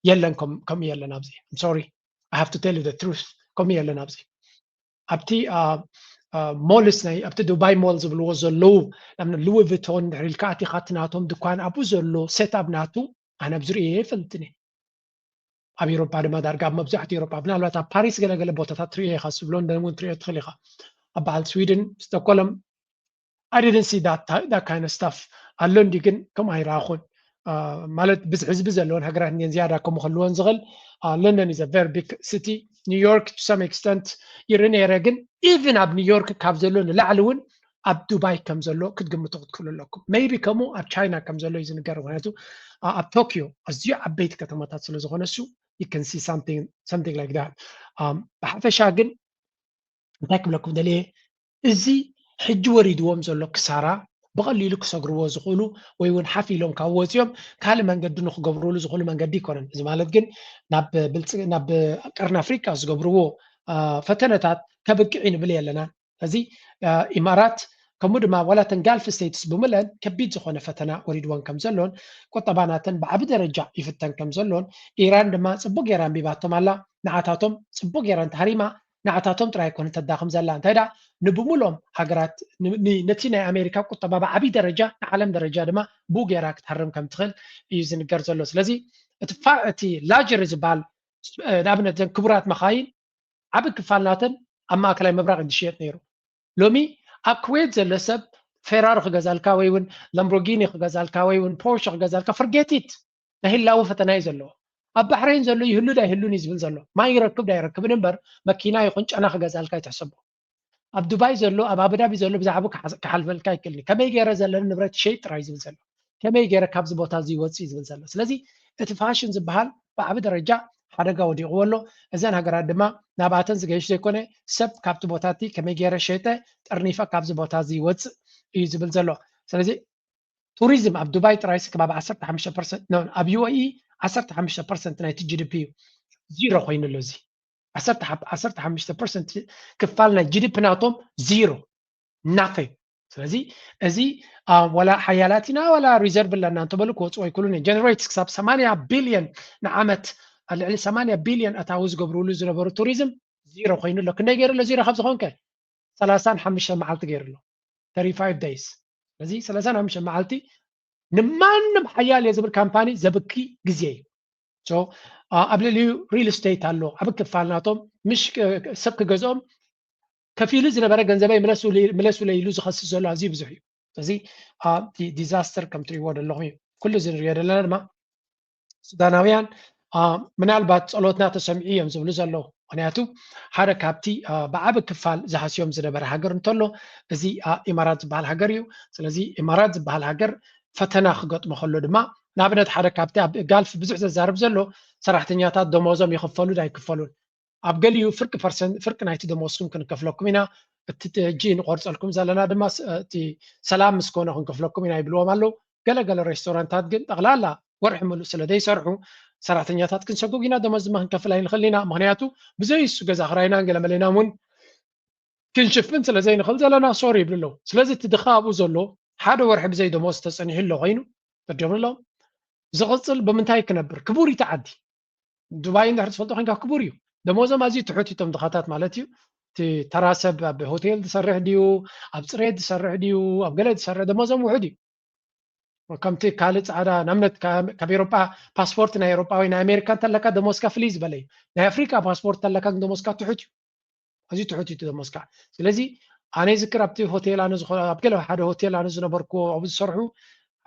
የለን ከምኡ የለን ኣብዚ sorry I have to tell you the truth ከምኡ የለን ኣብዚ ኣብቲ ሞልስ ናይ ኣብቲ ዱባይ ሞል ዝብልዎ ዘለዉ ናብ ሉዊ ቪቶን ድሕሪ ኢልካ ኣቲኻ እቲ ናቶም ድኳን ኣብኡ ዘሎ ሴት ኣብ ናቱ ኣነ ኣብ ዝርእየ ይፈልጥን እየ ኣብ ኤሮፓ ድማ ዳርጋ ኣብ መብዛሕትኡ ኤሮፓ ምናልባት ኣብ ፓሪስ ገለገለ ቦታታት ትሪኦ ኢኻ ስብ ሎንደን እውን ትሪኦ ትኽእል ኢኻ ኣብ በዓል ስዊድን ስቶኮሎም I didn't see that, that kind of stuff ኣሎ እንዲ ግን ከም ኣይረኣኹን ማለት ብዝሒ ህዝቢ ዘለዎን ሃገራት እኒን ዝያዳ ከም ክህልወን ዝኽእል London is a very big city New York to some extent ይርኢ ነይረ ግን even ኣብ ኒውዮርክ ካብ ዘሎ ንላዕሊ እውን ኣብ ዱባይ ከም ዘሎ ክትግምቱ ክትክእሉ ኣለኩም maybe ከምኡ ኣብ ቻይና ከም ዘሎ እዩ ዝንገር ምክንያቱ ኣብ ቶኪዮ ኣዝዩ ዓበይቲ ከተማታት ስለ ዝኾነ እሱ you can see something something like that ብሓፈሻ ግን እንታይ ክብለኩም ደልየ እዚ ሕጂ ወሪድዎም ዘሎ ክሳራ ብቐሊሉ ክሰግርዎ ዝኽእሉ ወይ እውን ሓፍ ኢሎም ካብ ወፂኦም ካልእ መንገዲ ንክገብርሉ ዝኽእሉ መንገዲ ይኮነን እዚ ማለት ግን ናብ ቀርኒ ኣፍሪቃ ዝገብርዎ ፈተነታት ከብቅዕ ንብል የለና እዚ ኢማራት ከምኡ ድማ ዋላ ተን ጋልፍ ስቴትስ ብምለን ከቢድ ዝኾነ ፈተና ወሪድወን ከም ዘሎን ቁጠባ ናተን ብዓቢ ደረጃ ይፍተን ከም ዘሎን ኢራን ድማ ጽቡቅ ገይራ ኣንቢባቶም ኣላ ንዓታቶም ጽቡቅ ገይራ እንተሃሪማ ንዓታቶም ጥራይ ኣይኮነ ተዳኽም ዘላ እንታይ ዳ ንብሙሎም ሃገራት ነቲ ናይ ኣሜሪካ ቁጠባ ብዓቢ ደረጃ ንዓለም ደረጃ ድማ ብኡ ገይራ ክትሃርም ከም ትኽእል እዩ ዝንገር ዘሎ ስለዚ እቲ ላጀሪ ዝበሃል ንኣብነት ዘን ክቡራት መኻይን ዓቢ ክፋል ናተን ኣብ ማእከላይ ምብራቕ እዩ ዝሽየጥ ነይሩ። ሎሚ ኣብ ኩዌት ዘሎ ሰብ ፌራሪ ክገዛልካ ወይ እውን ላምቦርጊኒ ክገዛልካ ወይ እውን ፖርሸ ክገዛልካ forget it ናይ ህላወ ፈተና እዩ ዘለዎ። ኣብ ባሕሬን ዘሎ ይህሉ ዳ ይህሉን እዩ ዝብል ዘሎ። ማይ ይረክብ ዳ ይረክብን እምበር መኪና ይኹን ጨና ክገዛልካ ይትሕሰቦ። ኣብ ዱባይ ዘሎ ኣብ ኣቡዳቢ ዘሎ ብዛዕባ ክሓልፈልካ ይክእልኒ ከመይ ገይረ ዘለኒ ንብረት ሸይጥ ጥራይ ዝብል ዘሎ ከመይ ገይረ ካብዚ ቦታ እዚ ይወፅእ ዝብል ዘሎ ስለዚ እቲ ፋሽን ዝበሃል ብዓቢ ደረጃ ሓደጋ ወዲቕዎ ኣሎ እዘን ሃገራት ድማ ናብኣተን ዝገይሽ ዘይኮነ ሰብ ካብቲ ቦታ እቲ ከመይ ገይረ ሸይጠ ጠርኒፈ ካብዚ ቦታ እዚ ይወፅእ እዩ ዝብል ዘሎ ስለዚ ቱሪዝም ኣብ ዱባይ ጥራይ ክባብ ዓሰርተ ሓሙሽተ ፐርሰንት ኣብ ዩ ኤ ኢ ዓሰርተ ሓሙሽተ ፐርሰንት ናይቲ ጂ ዲ ፒ እዩ ዚሮ ኮይኑ ኣሎ እዚ ዓሰርተ ሓሙሽተ ፐርሰንት ክፋል ናይ ጂ ዲ ፒ ናቶም ዚሮ nothing ስለዚ እዚ ዋላ ሓያላት ኢና ዋላ ሪዘርቭ ኣለና እንተበሉ ክወፅኡ ኣይክእሉን እዮም ጀነሬትስ ክሳብ ሰማንያ ቢልዮን ንዓመት ልዕሊ ሰማንያ ቢልዮን ኣታዊ ዝገብርሉ ዝነበሩ ቱሪዝም ዚሮ ኮይኑ ኣሎ ክንደይ ገይሩ ኣሎ ዚሮ ካብ ዝኾንከ ሰላሳን ሓሙሽተ መዓልቲ ገይሩ ኣሎ thirty-five days ስለዚ ሰላሳን ሓሙሽተ መዓልቲ ንማንም ሓያል እየ ዝብል ካምፓኒ ዘብኪ ግዜ እዩ ኣብ ልዕሊኡ ሪል ስቴት ኣሎ ዓብ ክፋል ናቶም ምሽ ሰብ ክገዝኦም ከፊሉ ዝነበረ ገንዘበይ ምለሱለ ኢሉ ዝኸስስ ዘሎ ኣዝዩ ብዙሕ እዩ እዚ ዲዛስተር ከም ትሪእዎ ዘለኹም እዩ ኩሉ እዚ ንሪኦ ዘለና ድማ ሱዳናውያን ምናልባት ጸሎትና ተሰሚዑ እዮም ዝብሉ ዘለዉ ምክንያቱ ሓደ ካብቲ ብዓቢ ክፋል ዝሃስዮም ዝነበረ ሃገር እንተሎ እዚ ኢማራት ዝበሃል ሃገር እዩ ስለዚ ኢማራት ዝበሃል ሃገር ፈተና ክገጥሞ ከሎ ድማ ንኣብነት ሓደ ካብቲ ኣብ ጋልፍ ብዙሕ ዘዛርብ ዘሎ ሰራሕተኛታት ደሞዞም ይኽፈሉ ዳይክፈሉን ኣብ ገሊኡ ፍርቂ ፐርሰንት ፍርቂ ናይቲ ደሞዝኩም ክንከፍለኩም ኢና እቲ ሕጂ ንቆርፀልኩም ዘለና ድማ እቲ ሰላም ምስ ኮነ ክንከፍለኩም ኢና ይብልዎም ኣለዉ ገለገለ ሬስቶራንታት ግን ጠቕላላ ወርሒ ምሉእ ስለ ዘይሰርሑ ሰራሕተኛታት ክንሰጉግ ኢና ደሞዝ ድማ ክንከፍል ኣይንኽእል ኢና ምክንያቱ ብዘይ እሱ ገዛ ክራይናን ገለመለናን እውን ክንሽፍን ስለ ዘይንኽእል ዘለና ሶሪ ይብሉ ኣለዉ ስለዚ እቲ ድኻ ኣብኡ ዘሎ ሓደ ወርሒ ብዘይ ደሞዝ ተፀኒሑ ኣሎ ኮይኑ ፈርዲዮም ኣለዎም ዝቕፅል ብምንታይ ክነብር ክቡር እዩ ዓዲ ዱባይ እንድሕር ትፈልጦ ኮንካ ክቡር እዩ ደሞዞም ኣዝዩ ትሑት እቶም ድኻታት ማለት እዩ እቲ ተራ ሰብ ኣብ ሆቴል ዝሰርሕ ድዩ ኣብ ፅሬት ዝሰርሕ ድዩ ኣብ ገለ ዝሰርሕ ደሞዞም ውሑድ እዩ ከምቲ ካልእ ፃዕዳ ናምነት ካብ ኤሮጳ ፓስፖርት ናይ ኤሮጳ ወይ ናይ ኣሜሪካ እንተለካ ደሞዝካ ፍልይ ዝበለ እዩ ናይ ኣፍሪካ ፓስፖርት እንተለካ ግን ደሞዝካ ትሑት እዩ ኣዝዩ ትሑት እዩ ደሞዝካ ስለዚ ኣነ ይዝክር ኣብቲ ሆቴል ኣነ ኣብ ገለ ሓደ ሆቴል ኣነ ዝነበርኩዎ ኣብኡ ዝሰርሑ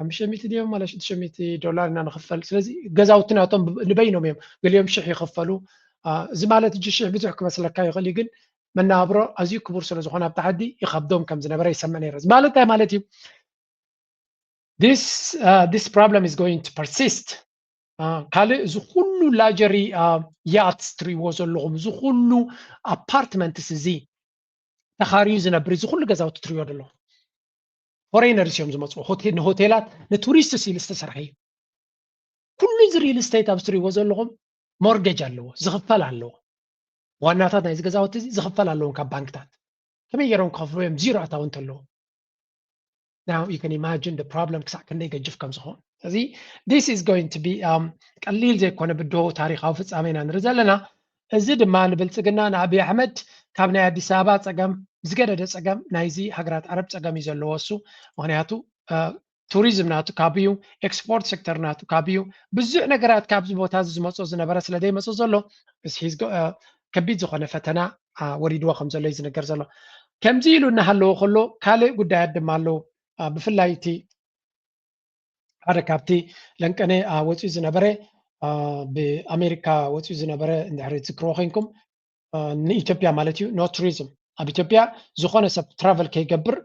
ሓሙሽተ ሚእቲ ድዮም ማለት ሽዱሽተ ሚእቲ ዶላር ኢና ንኽፈል ስለዚ ገዛውቲ ናቶም ንበይኖም እዮም ገሊኦም ሽሕ ይኽፈሉ እዚ ማለት እጂ ሽሕ ብዙሕ ክመስለካ ይኽእል እዩ ግን መናብሮ ኣዝዩ ክቡር ስለ ዝኾነ ኣብቲ ዓዲ ይኸብዶም ከም ዝነበረ ይሰምዕ ነይረ እዚ ማለት እንታይ ማለት እዩ this uh, this problem is going to persist ካልእ እዚ ኩሉ ላጀሪ ያት ትሪእዎ ዘለኹም እዚ ኩሉ ኣፓርትመንትስ እዚ ተኻርዩ ዝነብር እዚ ኩሉ ገዛውቲ ትሪእዎ ዘለኹም ፎሬነርስ እዮም ዝመፅኡ ንሆቴላት ንቱሪስትስ ኢሉ ዝተሰርሐ እዩ ኩሉ እዚ ሪል ስቴት ኣብ ትሪእዎ ዘለኹም ሞርጌጅ ኣለዎ ዝኽፈል ኣለዎ ዋናታት ናይዚ ገዛውቲ እዚ ዝኽፈል ኣለዎም ካብ ባንክታት ከመይ ገይሮም ክኸፍሉ እዮም ዚሮ ኣታዊ እንተለዎም Now you can imagine the problem ክሳዕ ክንደይ ገጅፍ ከም ዝኾን። እዚ this is going to be um, ቀሊል ዘይኮነ ብድሆ ታሪኻዊ ፍጻሜ ኢና ንርኢ ዘለና። እዚ ድማ ንብልጽግና ንኣብይ ኣሕመድ ካብ ናይ ኣዲስ ኣበባ ጸገም ዝገደደ ጸገም ናይዚ ሃገራት ዓረብ ጸገም እዩ ዘለዎ እሱ። ምክንያቱ ቱሪዝም ናቱ ካብ እዩ፣ ኤክስፖርት ሴክተር ናቱ ካብ እዩ፣ ብዙሕ ነገራት ካብዚ ቦታ እዚ ዝመጾ ዝነበረ ስለ ዘይመጾ ዘሎ ከቢድ ዝኾነ ፈተና ወሪድዎ ከም ዘሎ እዩ ዝነገር ዘሎ። ከምዚ ኢሉ እናሃለዎ ከሎ ካልእ ጉዳያት ድማ ኣለዉ። ብፍላይ እቲ ሓደ ካብቲ ለንቀነ ወፂኡ ዝነበረ ብኣሜሪካ ወፂኡ ዝነበረ እንድሕሪ ትዝክርዎ ኮይንኩም ንኢትዮጵያ ማለት እዩ no tourism ኣብ ኢትዮጵያ ዝኾነ ሰብ ትራቨል ከይገብር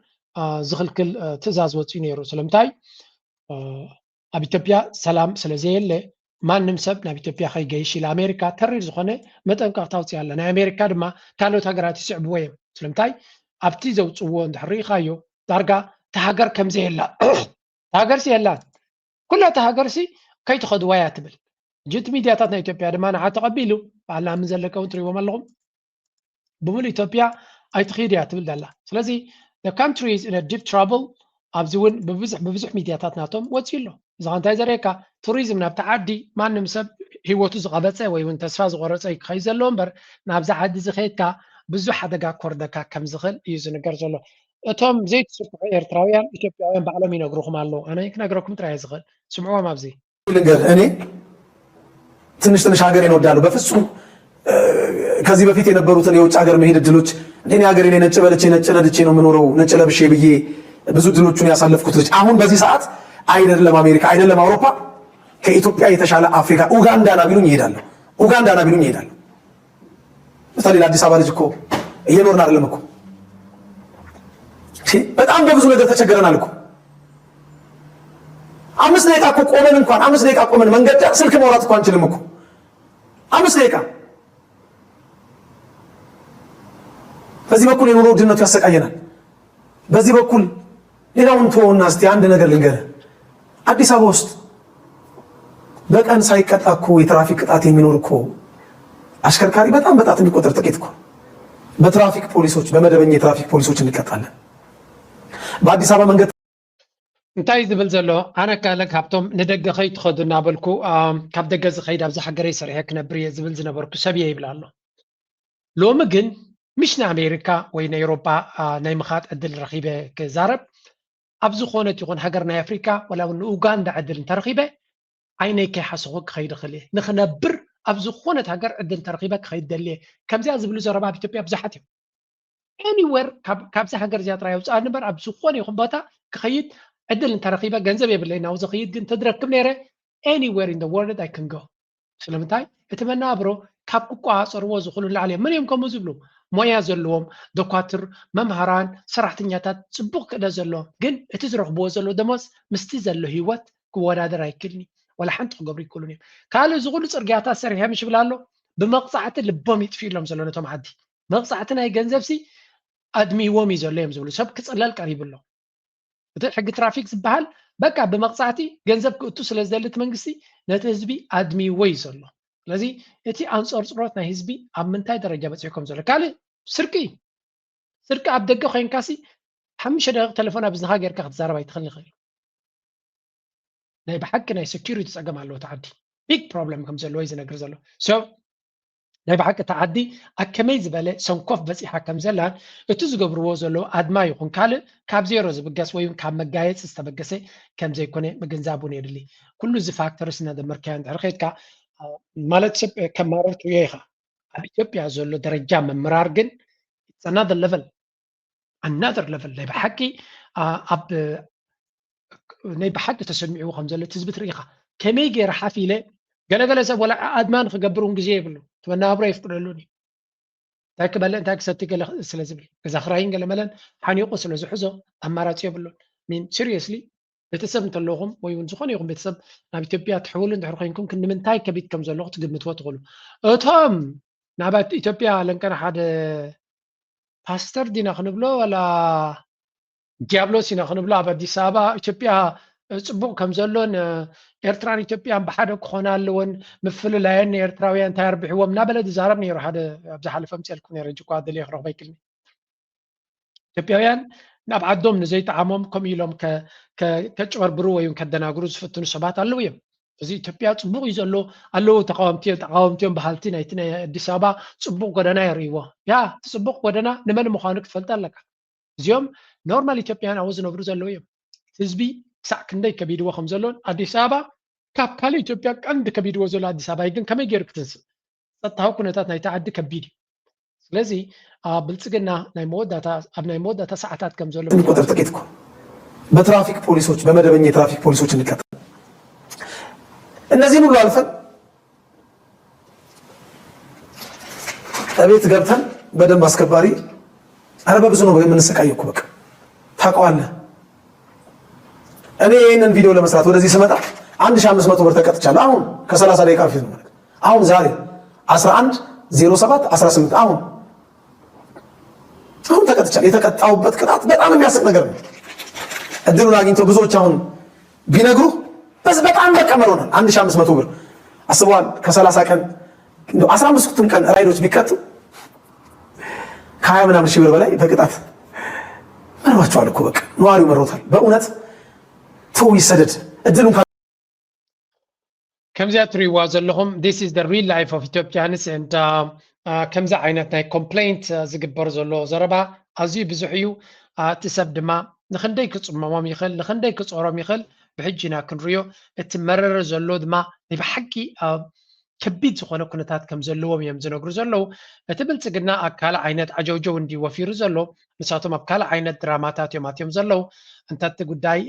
ዝኽልክል ትእዛዝ ወፂኡ ነይሩ። ስለምንታይ? ኣብ ኢትዮጵያ ሰላም ስለዘየለ ማንም ሰብ ናብ ኢትዮጵያ ከይገይሽ ኢላ ኣሜሪካ ተሪር ዝኾነ መጠንቀቕታ ኣውፅያ ኣላ። ናይ ኣሜሪካ ድማ ካልኦት ሃገራት ይስዕብዎ እዮም። ስለምንታይ? ኣብቲ ዘውፅዎ እንድሕር ርኢኻዮ ዳርጋ እታ ሃገር ከምዘየላ እታ ሃገርሲ የላን ኩላ እታ ሃገርሲ ከይትኸድዋ እያ ትብል። ጅት ሚድያታት ናይ ኢትዮጵያ ድማ ንዓ ተቐቢሉ ባዕልና ምን ዘለቀ እውን ትሪእዎም ኣለኹም። ብምሉእ ኢትዮጵያ ኣይትኽይድ እያ ትብል ዘላ። ስለዚ country is in deep trouble ኣብዚ እውን ብብዙሕ ብብዙሕ ሚድያታት ናቶም ወፂኡ ኣሎ። እዚ እንታይ ዘርእየካ ቱሪዝም ናብቲ ዓዲ ማንም ሰብ ህይወቱ ዝቐበፀ ወይ እውን ተስፋ ዝቆረፀ ክኸይድ ዘለዎ እምበር ናብዚ ዓዲ ዝኸይድካ ብዙሕ ሓደጋ ክወርደካ ከም ዝኽእል እዩ ዝንገር ዘሎ። እቶም ዘይትስርሑ ኤርትራውያን ኢትዮጵያውያን ባዕሎም ይነግሩኹም ኣለዉ። ኣነ ክነግረኩም ጥራይ ዝኽእል ስምዕዎም ኣብዚ ልንገር እኔ ትንሽ ትንሽ ሀገሬን እወዳለሁ። በፍጹም ከዚህ በፊት የነበሩትን የውጭ ሀገር መሄድ እድሎች እኔ ሀገሬ ላይ ነጭ በልቼ ነጭ ነድቼ ነው የምኖረው ነጭ ለብሼ ብዬ ብዙ እድሎቹን ያሳለፍኩት ልጅ አሁን በዚህ ሰዓት አይደለም አሜሪካ አይደለም አውሮፓ ከኢትዮጵያ የተሻለ አፍሪካ ኡጋንዳ ና ቢሉኝ ይሄዳለሁ። ኡጋንዳ ና ቢሉኝ ይሄዳለሁ። ምሳሌ ለአዲስ አበባ ልጅ እኮ እየኖርን አይደለም እኮ በጣም በብዙ ነገር ተቸግረናል እኮ። አምስት ደቂቃ እኮ ቆመን እንኳን አምስት ደቂቃ ቆመን መንገድ ዳር ስልክ ማውራት እኮ አንችልም እኮ አምስት ደቂቃ። በዚህ በኩል የኑሮ ውድነቱ ያሰቃየናል። በዚህ በኩል ሌላውን ተወውና እስቲ አንድ ነገር ልንገርህ። አዲስ አበባ ውስጥ በቀን ሳይቀጣ እኮ የትራፊክ ቅጣት የሚኖር እኮ አሽከርካሪ በጣም በጣት የሚቆጠር ጥቂት እኮ። በትራፊክ ፖሊሶች በመደበኛ የትራፊክ ፖሊሶች እንቀጣለን። በአዲስ አበባ መንገድ እንታይ ዝብል ዘሎ ኣነ ካለ ካብቶም ንደገ ከይትኸዱ እናበልኩ ካብ ደገ ዝኸይድ ኣብዚ ሃገረይ ሰሪሐ ክነብር እየ ዝብል ዝነበርኩ ሰብ እየ ይብል ኣሎ። ሎሚ ግን ምሽ ንኣሜሪካ ወይ ንኤውሮጳ ናይ ምኻድ ዕድል ረኺበ ክዛረብ ኣብ ዝኾነት ይኹን ሃገር ናይ ኣፍሪካ ወላ እውን ንኡጋንዳ ዕድል እንተረኺበ ዓይነይ ከይሓሰኹ ክኸይድ እኽእል እየ። ንኽነብር ኣብ ዝኾነት ሃገር ዕድል እንተረኺበ ክኸይድ ደሊ እየ። ከምዚኣ ዝብሉ ዘረባ ኣብ ኢትዮጵያ ብዙሓት እዮም። ኤኒዌር ካብዚ ሃገር እዚኣ ጥራይ ኣውፅኣኒ እምበር ኣብ ዝኾነ ይኹን ቦታ ክኸይድ ዕድል እንተረኺበ ገንዘብ የብለይ ናብኡ ዝኸይድ ግን ተድረክብ ነይረ anywhere in the world I can go። ስለምንታይ እቲ መናብሮ ካብ ክቆፃፀርዎ ዝኽእሉ ንላዕሊ እዮም። መን እዮም ከምኡ ዝብሉ? ሞያ ዘለዎም ዶኳትር፣ መምሃራን፣ ሰራሕተኛታት፣ ፅቡቕ ክእለት ዘለዎም ግን እቲ ዝረኽብዎ ዘለዉ ደሞዝ ምስቲ ዘሎ ህይወት ክወዳደር ኣይክእልን እዩ። ዋላ ሓንቲ ክገብሩ ኣይክእሉን እዮም። ካልእ እዚ ኩሉ ፅርግያታት ሰሪሐ ምሽ ይብል ኣሎ ብመቕፃዕቲ ልቦም ይጥፍእሎም ዘሎ ነቶም ዓዲ መቕፃዕቲ ናይ ገንዘብ ሲ ኣድሚዎም እዩ ዘሎ እዮም ዝብሉ። ሰብ ክፅለል ቀሪቡ ኣሎ። እቲ ሕጊ ትራፊክ ዝበሃል በቃ ብመቕፃዕቲ ገንዘብ ክእቱ ስለ ዝደሊ እቲ መንግስቲ ነቲ ህዝቢ ኣድሚዎ እዩ ዘሎ። ስለዚ እቲ ኣንፀርፅሮት ናይ ህዝቢ ኣብ ምንታይ ደረጃ በፂሑ ከም ዘሎ ካልእ ስርቂ እዩ። ስርቂ ኣብ ደገ ኮይንካ ሲ ሓሙሽተ ደቂቕ ተለፎን ኣብ እዝንኻ ጌርካ ክትዛረብ ኣይትኽእልን ይኽእል እዩ። ናይ ብሓቂ ናይ ሴኩሪቲ ፀገም ኣለዎ እቲ ዓዲ ቢግ ፕሮብለም ከም ዘለዎ እዩ ዝነግር ዘሎ። ናይ ብሓቂ እታ ዓዲ ኣብ ከመይ ዝበለ ሰንኮፍ በፂሓ ከም ዘላን እቲ ዝገብርዎ ዘለዉ ኣድማ ይኹን ካልእ ካብ ዜሮ ዝብገስ ወይ እውን ካብ መጋየፂ ዝተበገሰ ከም ዘይኮነ ምግንዛብ እውን የድሊ። ኩሉ እዚ ፋክተርስ እናደመርካዮ እንድሕር ከይድካ ማለት ሰብ ከማርር ትብዮ ኢኻ። ኣብ ኢትዮጵያ ዘሎ ደረጃ ምምራር ግን it's another level another level ናይ ብሓቂ ኣብ ናይ ብሓቂ ተሰሚዕዎ ከም ዘሎ እቲ ህዝቢ ትርኢ ኢኻ። ከመይ ገይረ ሓፍ ኢለ ገለገለ ሰብ ወላ ኣድማ ንክገብር እውን ግዜ የብሉ እቲ መነባብሮ የፍቅደሉን እዩ። እንታይ ክበልዕ እንታይ ክሰቲ ገለ ስለ ዝብል ገዛ ክራይን ገለመለን ሓኒቑ ስለ ዝሕዞ ኣማራፂ የብሉን። ሚን ሲሪየስሊ ቤተሰብ እንተለኹም ወይ እውን ዝኾነ ይኹን ቤተሰብ ናብ ኢትዮጵያ ትሕውሉ እንድሕር ኮይንኩም ክንዲ ምንታይ ከቢድ ከም ዘሎ ክትግምትዎ ትኽእሉ። እቶም ናብ ኢትዮጵያ ለንቀና ሓደ ፓስተር ዲና ክንብሎ ዋላ ዲያብሎስ ኢና ክንብሎ ኣብ ኣዲስ ኣበባ ኢትዮጵያ ፅቡቕ ከም ዘሎን ኤርትራን ኢትዮጵያን ብሓደ ክኾና ኣለወን ምፍልላየን ንኤርትራውያን እንታይ ኣርቢሕዎም እናበለ ዝዛረብ ነይሩ ሓደ ኣብ ዝሓለፈ ምፅልኩም ነረ ጅኳ ደልየ ክረኽበ ይክልኒ ኢትዮጵያውያን ናብ ዓዶም ንዘይጠዓሞም ከምኡ ኢሎም ከ- ከ- ከጭበርብሩ ወይ እውን ከደናግሩ ዝፍትኑ ሰባት ኣለዉ እዮም። እዚ ኢትዮጵያ ጽቡቕ እዩ ዘሎ ኣለዉ፣ ተቃወምቲ እዮም፣ ተቃወምቲ እዮም በሃልቲ ናይቲ ናይ ኣዲስ ኣበባ ጽቡቕ ጎደና የርእይዎ። ያ እቲ ጽቡቕ ጎደና ንመን ምዃኑ ክትፈልጥ ኣለካ። እዚኦም ኖርማል ኢትዮጵያን ኣብኡ ዝነብሩ ዘለዉ እዮም። ህዝቢ ክሳዕ ክንደይ ከቢድዎ ከም ዘሎን ኣዲስ ኣበባ ካብ ካልእ ኢትዮጵያ ቀንዲ ከቢድዎ ዘሎ ኣዲስ ኣበባ እዩ። ግን ከመይ ገይሩ ክትንስእ? ጸጥታዊ ኩነታት ናይቲ ዓዲ ከቢድ እዩ። ስለዚ ኣብ ብልጽግና ናይ መወዳእታ ኣብ ናይ መወዳእታ ሰዓታት ከም ዘሎ እንቆጥር ጥቂት እኮ በትራፊክ ፖሊሶች በመደበኛ የትራፊክ ፖሊሶች እንቀጠር። እነዚህን ሁሉ አልፈን እቤት ገብተን በደንብ አስከባሪ ኧረ በብዙ ነው የምንሰቃየው እኮ በቃ ታውቀዋለህ። እኔ ይህንን ቪዲዮ ለመስራት ወደዚህ ስመጣ አንድ ሺህ አምስት መቶ ብር ተቀጥቻለሁ። አሁን ከ30 ደቂቃ በፊት ነው ማለት አሁን ዛሬ አስራ አንድ ዜሮ ሰባት አስራ ስምንት አሁን አሁን ተቀጥቻለሁ። የተቀጣሁበት ቅጣት በጣም የሚያስቅ ነገር ነው። እድሉን አግኝተው ብዙዎች አሁን ቢነግሩ በጣም በቃ መሮናል። አንድ ሺህ አምስት መቶ ብር አስበዋል። ከ30 ቀን እንደው አስራ አምስቱን ቀን ራይዶች ቢቀጡ ከ20 ምናምን ሺህ ብር በላይ በቅጣት መሯቸዋል እኮ በቃ ነዋሪው መሮታል። በእውነት ተው ይሰደድ እድሉን ከምዚኣ ትሪእዋ ዘለኹም this is the real life of Ethiopians and ከምዚ ዓይነት ናይ ኮምፕሌንት ዝግበር ዘሎ ዘረባ ኣዝዩ ብዙሕ እዩ። እቲ ሰብ ድማ ንክንደይ ክፅመሞም ይኽእል ንክንደይ ክፀሮም ይኽእል ብሕጂ ኢና ክንሪኦ። እቲ መረረ ዘሎ ድማ ናይ ብሓቂ ከቢድ ዝኾነ ኩነታት ከም ዘለዎም እዮም ዝነግሩ ዘለዉ። እቲ ብልፅግና ኣብ ካልእ ዓይነት ዓጀውጀው እንዲ ወፊሩ ዘሎ ንሳቶም ኣብ ካልእ ዓይነት ድራማታት እዮም ኣትዮም ዘለዉ። እንተ እቲ ጉዳይ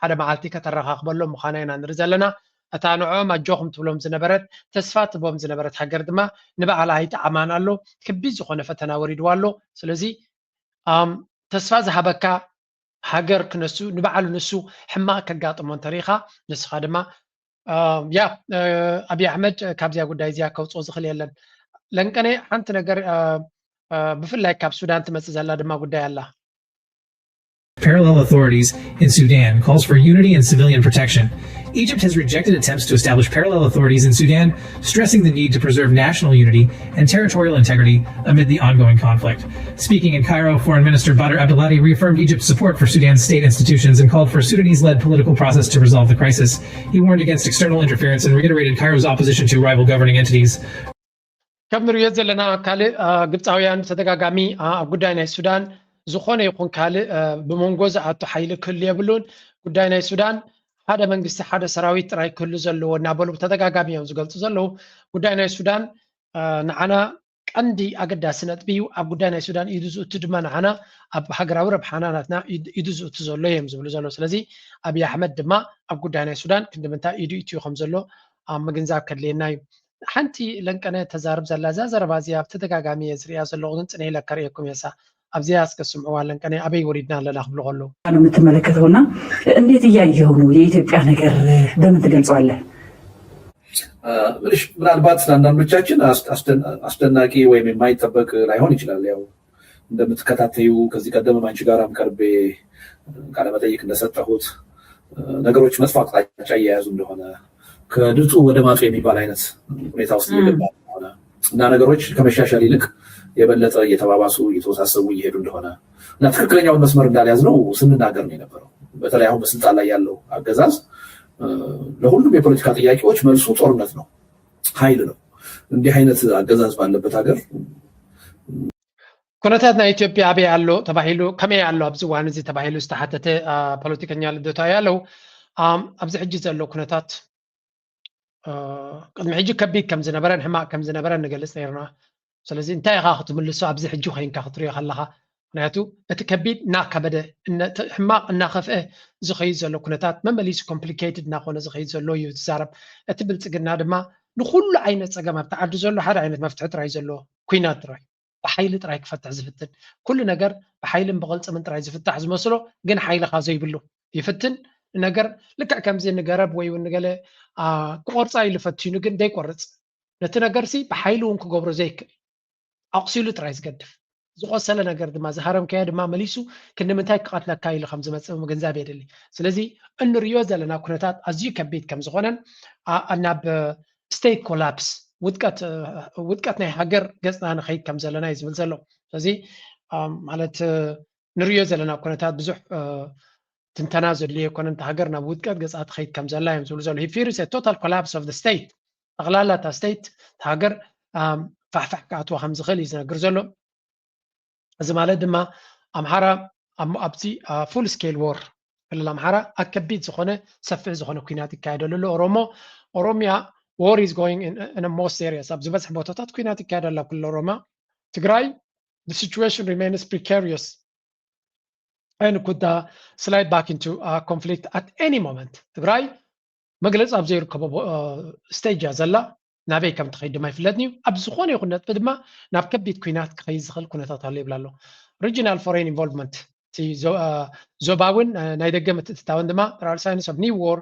ሓደ መዓልቲ ከተረኻኽበሎም ምዃና ኢና ንርኢ ዘለና። እታ ንዕኦም ኣጆኹም ትብሎም ዝነበረት ተስፋ ትቦም ዝነበረት ሃገር ድማ ንባዕላ ኣይጠዓማን ኣሎ። ክቢድ ዝኾነ ፈተና ወሪድዋ ኣሎ። ስለዚ ተስፋ ዝሃበካ ሃገር ክነሱ ንባዕሉ ንሱ ሕማቕ ከጋጥሞ እንተሪኢኻ ንስኻ ድማ ያ ኣብይ ኣሕመድ ካብዚያ ጉዳይ እዚኣ ከውፅኦ ዝኽእል የለን። ለንቀነ ሓንቲ ነገር ብፍላይ ካብ ሱዳን ትመፅእ ዘላ ድማ ጉዳይ ኣላ። Parallel authorities in Sudan calls for unity and civilian protection. Egypt has rejected attempts to establish parallel authorities in Sudan, stressing the need to preserve national unity and territorial integrity amid the ongoing conflict. Speaking in Cairo, Foreign Minister Badr Abdulati reaffirmed Egypt's support for Sudan's state institutions and called for a Sudanese led political process to resolve the crisis. He warned against external interference and reiterated Cairo's opposition to rival governing entities. ከም ንሪኦ ዘለና ካልእ ግብፃውያን ብተደጋጋሚ ኣብ ጉዳይ ናይ ሱዳን ዝኾነ ይኹን ካልእ ብመንጎ ዝኣቱ ሓይሊ ክህሉ የብሉን። ጉዳይ ናይ ሱዳን ሓደ መንግስቲ ሓደ ሰራዊት ጥራይ ክህሉ ዘለዎ እናበሉ ብተደጋጋሚ እዮም ዝገልፁ ዘለዉ። ጉዳይ ናይ ሱዳን ንዓና ቀንዲ ኣገዳሲ ነጥቢ እዩ። ኣብ ጉዳይ ናይ ሱዳን ኢዱ ዝእቱ ድማ ንዓና ኣብ ሃገራዊ ረብሓና ናትና ኢዱ ዝእቱ ዘሎ እዮም ዝብሉ ዘለዉ። ስለዚ ኣብይ ኣሕመድ ድማ ኣብ ጉዳይ ናይ ሱዳን ክንዲ ምንታይ ኢዱ ይእትዩ ከም ዘሎ ኣብ ምግንዛብ ከድልየና እዩ። ሓንቲ ለንቀነ ተዛርብ ዘላ እዛ ዘረባ እዚኣ ብተደጋጋሚ እየ ዝሪኣ ዘለኹ ግን ፅነ ኢለ ከርእየኩም እየ እሳ ኣብዚኣ እስከ ስምዕዋ ለንቀነ ኣበይ ወሪድና ኣለና ክብሉ ከለዉ ነው የምትመለከተው እና እንዴት እያየኸው ነው የኢትዮጵያ ነገር በምን ትገልጸዋለህ? ምልሽ ምናልባት ለአንዳንዶቻችን አስደናቂ ወይም የማይጠበቅ ላይሆን ይችላል። ያው እንደምትከታተዩ ከዚህ ቀደም አንቺ ጋራም ቀርቤ ቃለመጠይቅ እንደሰጠሁት ነገሮች መጥፎ አቅጣጫ እየያዙ እንደሆነ ከድጡ ወደ ማጡ የሚባል አይነት ሁኔታ ውስጥ እየገባ እንደሆነ እና ነገሮች ከመሻሻል ይልቅ የበለጠ እየተባባሱ እየተወሳሰቡ እየሄዱ እንደሆነ እና ትክክለኛውን መስመር እንዳልያዝነው ስንናገር ነው የነበረው። በተለይ አሁን በስልጣን ላይ ያለው አገዛዝ ለሁሉም የፖለቲካ ጥያቄዎች መልሱ ጦርነት ነው፣ ኃይል ነው። እንዲህ አይነት አገዛዝ ባለበት ሀገር ኩነታት ናይ ኢትዮጵያ ኣበይ ኣሎ ተባሂሉ ከመይ ኣሎ ኣብዚ እዋን እዚ ተባሂሉ ዝተሓተተ ፖለቲከኛ ልደቱ ኣያለው ኣብዚ ሕጂ ዘሎ ኩነታት ቅድሚ ሕጂ ከቢድ ከም ዝነበረን ሕማቕ ከም ዝነበረን ንገልፅ ነርና። ስለዚ እንታይ ኢኻ ክትምልሶ ኣብዚ ሕጂ ኮይንካ ክትሪኦ ከለኻ? ምክንያቱ እቲ ከቢድ እናከበደ ሕማቕ እናኸፍአ ዝኸይድ ዘሎ ኩነታት መመሊሱ ኮምፕሊኬትድ እናኾነ ዝኸይድ ዘሎ እዩ ዝዛረብ። እቲ ብልፅግና ድማ ንኩሉ ዓይነት ፀገም ኣብቲ ዓዲ ዘሎ ሓደ ዓይነት መፍትሒ ጥራይ ዘለዎ ኩናት ጥራይ ብሓይሊ ጥራይ ክፈትሕ ዝፍትን ኩሉ ነገር ብሓይልን ብቕልፅምን ጥራይ ዝፍታሕ ዝመስሎ ግን ሓይልኻ ዘይብሉ ይፍትን ነገር ልክዕ ከምዚ ንገረብ ወይ እውን ንገለ ክቆርፃ ኢሉ ፈቲኑ ግን ዘይቆርፅ ነቲ ነገርሲ ብሓይሊ እውን ክገብሮ ዘይክእል ኣቑሲሉ ጥራይ ዝገድፍ ዝቆሰለ ነገር ድማ ዝሃረምካዮ ድማ መሊሱ ክንዲ ምንታይ ክቐትለካ ኢሉ ከም ዝመፅእ ምግንዛብ የድሊ። ስለዚ እንሪኦ ዘለና ኩነታት ኣዝዩ ከቢድ ከም ዝኾነን ናብ ስቴት ኮላፕስ ውድቀት ናይ ሃገር ገፅና ንኸይድ ከም ዘለና እዩ ዝብል ዘሎ። ስለዚ ማለት ንሪኦ ዘለና ኩነታት ብዙሕ ትንተና ዘድልዮ ኣይኮነን። እታ ሃገር ናብ ውድቀት ገፃ ትኸይድ ከም ዘላ እዮም ዝብሉ ዘለዉ። He fears a total collapse of the state። ጠቕላላ እታ ስቴት፣ እታ ሃገር ፋሕፋሕ ክኣትዋ ከም ዝኽእል እዩ ዝነግር ዘሎ። እዚ ማለት ድማ ኣምሓራ ኣብዚ full scale war፣ ክልል ኣምሓራ ኣብ ከቢድ ዝኾነ ሰፊሕ ዝኾነ ኩናት ይካየደሉ ኣሎ። ኦሮሞ ኦሮሚያ war is going in most areas፣ ኣብ ዝበዝሕ ቦታታት ኩናት ይካየድ ኣሎ ኣብ ክልል ኦሮሚያ። ትግራይ the situation remains precarious and could slide back into conflict at any moment። ትግራይ መግለፂ ኣብ ዘይርከቦ ስቴጅ እያ ዘላ። ናበይ ከም ትኸይድ ድማ ኣይፍለጥን እዩ። ኣብ ዝኾነ ይኹን ነጥቢ ድማ ናብ ከቢድ ኩናት ክኸይድ ዝኽእል ኩነታት ኣሎ ይብል ኣሎ። Regional foreign involvement፣ ዞባውን ናይ ደገ ምትእትታውን ድማ there are signs of new war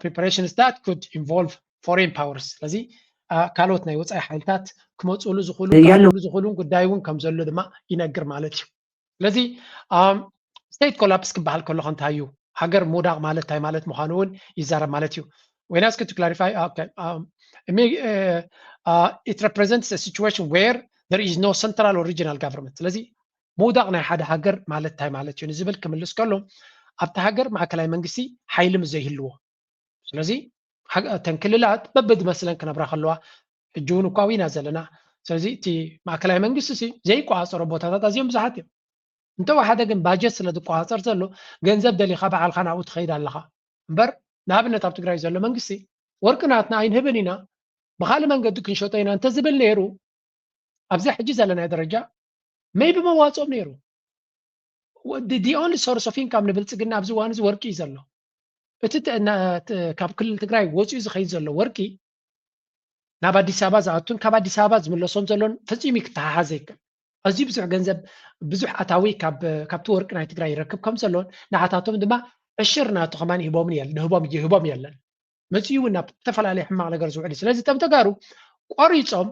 preparations that could involve foreign powers። ስለዚ ካልኦት ናይ ወፃኢ ሓይልታት ክመፅሉ ዝኽእሉ ዝኽእሉን ጉዳይ እውን ከም ዘሎ ድማ ይነግር ማለት እዩ። ስለዚ state collapse ክበሃል ከሎ እንታይ እዩ፣ ሃገር ምውዳቕ ማለት እንታይ ማለት ምዃኑ እውን ይዛረብ ማለት እዩ። When asked to clarify, okay, um, it represents a situation where there is no central or regional government። ስለዚ ምውዳቕ ናይ ሓደ ሃገር ማለት እንታይ ማለት እዩ ንዝብል ክምልስ ከሎ፣ ኣብቲ ሃገር ማእከላይ መንግስቲ ሓይሊ ምስ ዘይህልዎ፣ ስለዚ እተን ክልላት በብዝመስለን ክነብራ ከለዋ፣ ሕጂ እውን እኳ ኢና ዘለና። ስለዚ እቲ ማእከላይ መንግስቲ ዘይቆፃፀሮ ቦታታት ኣዝዮም ብዙሓት እዮም። እንተወሓደ ግን ባጀት ስለ ዝቆፃፀር ዘሎ፣ ገንዘብ ደሊኻ ባዕልኻ ናብኡ ትኸይድ ኣለኻ እምበር፣ ንኣብነት ኣብ ትግራይ ዘሎ መንግስቲ ወርቂ ናትና ኣይንህብን ኢና፣ ብኻልእ መንገዲ ክንሸጦ ኢና እንተዝብል ነይሩ፣ ኣብዚ ሕጂ ዘለናዮ ደረጃ maybe መዋፅኦም ነይሩ። The only source of income ንብልፅግና ኣብዚ እዋን እዚ ወርቂ እዩ ዘሎ። እቲ ካብ ክልል ትግራይ ወፂኡ ዝኸይድ ዘሎ ወርቂ ናብ ኣዲስ ኣበባ ዝኣቱን ካብ ኣዲስ ኣበባ ዝምለሶም ዘሎን ፈፂሙ ክተሓሓዝ ይክእል። ኣዝዩ ብዙሕ ገንዘብ፣ ብዙሕ ኣታዊ ካብቲ ወርቂ ናይ ትግራይ ይረክብ ከም ዘሎን ንዓታቶም ድማ ዕሽር ናቱ ከማን ይህቦም የለን። መፂኡ እውን ናብ ዝተፈላለዩ ሕማቕ ነገር ዝውዕል እዩ። ስለዚ እቶም ተጋሩ ቆሪፆም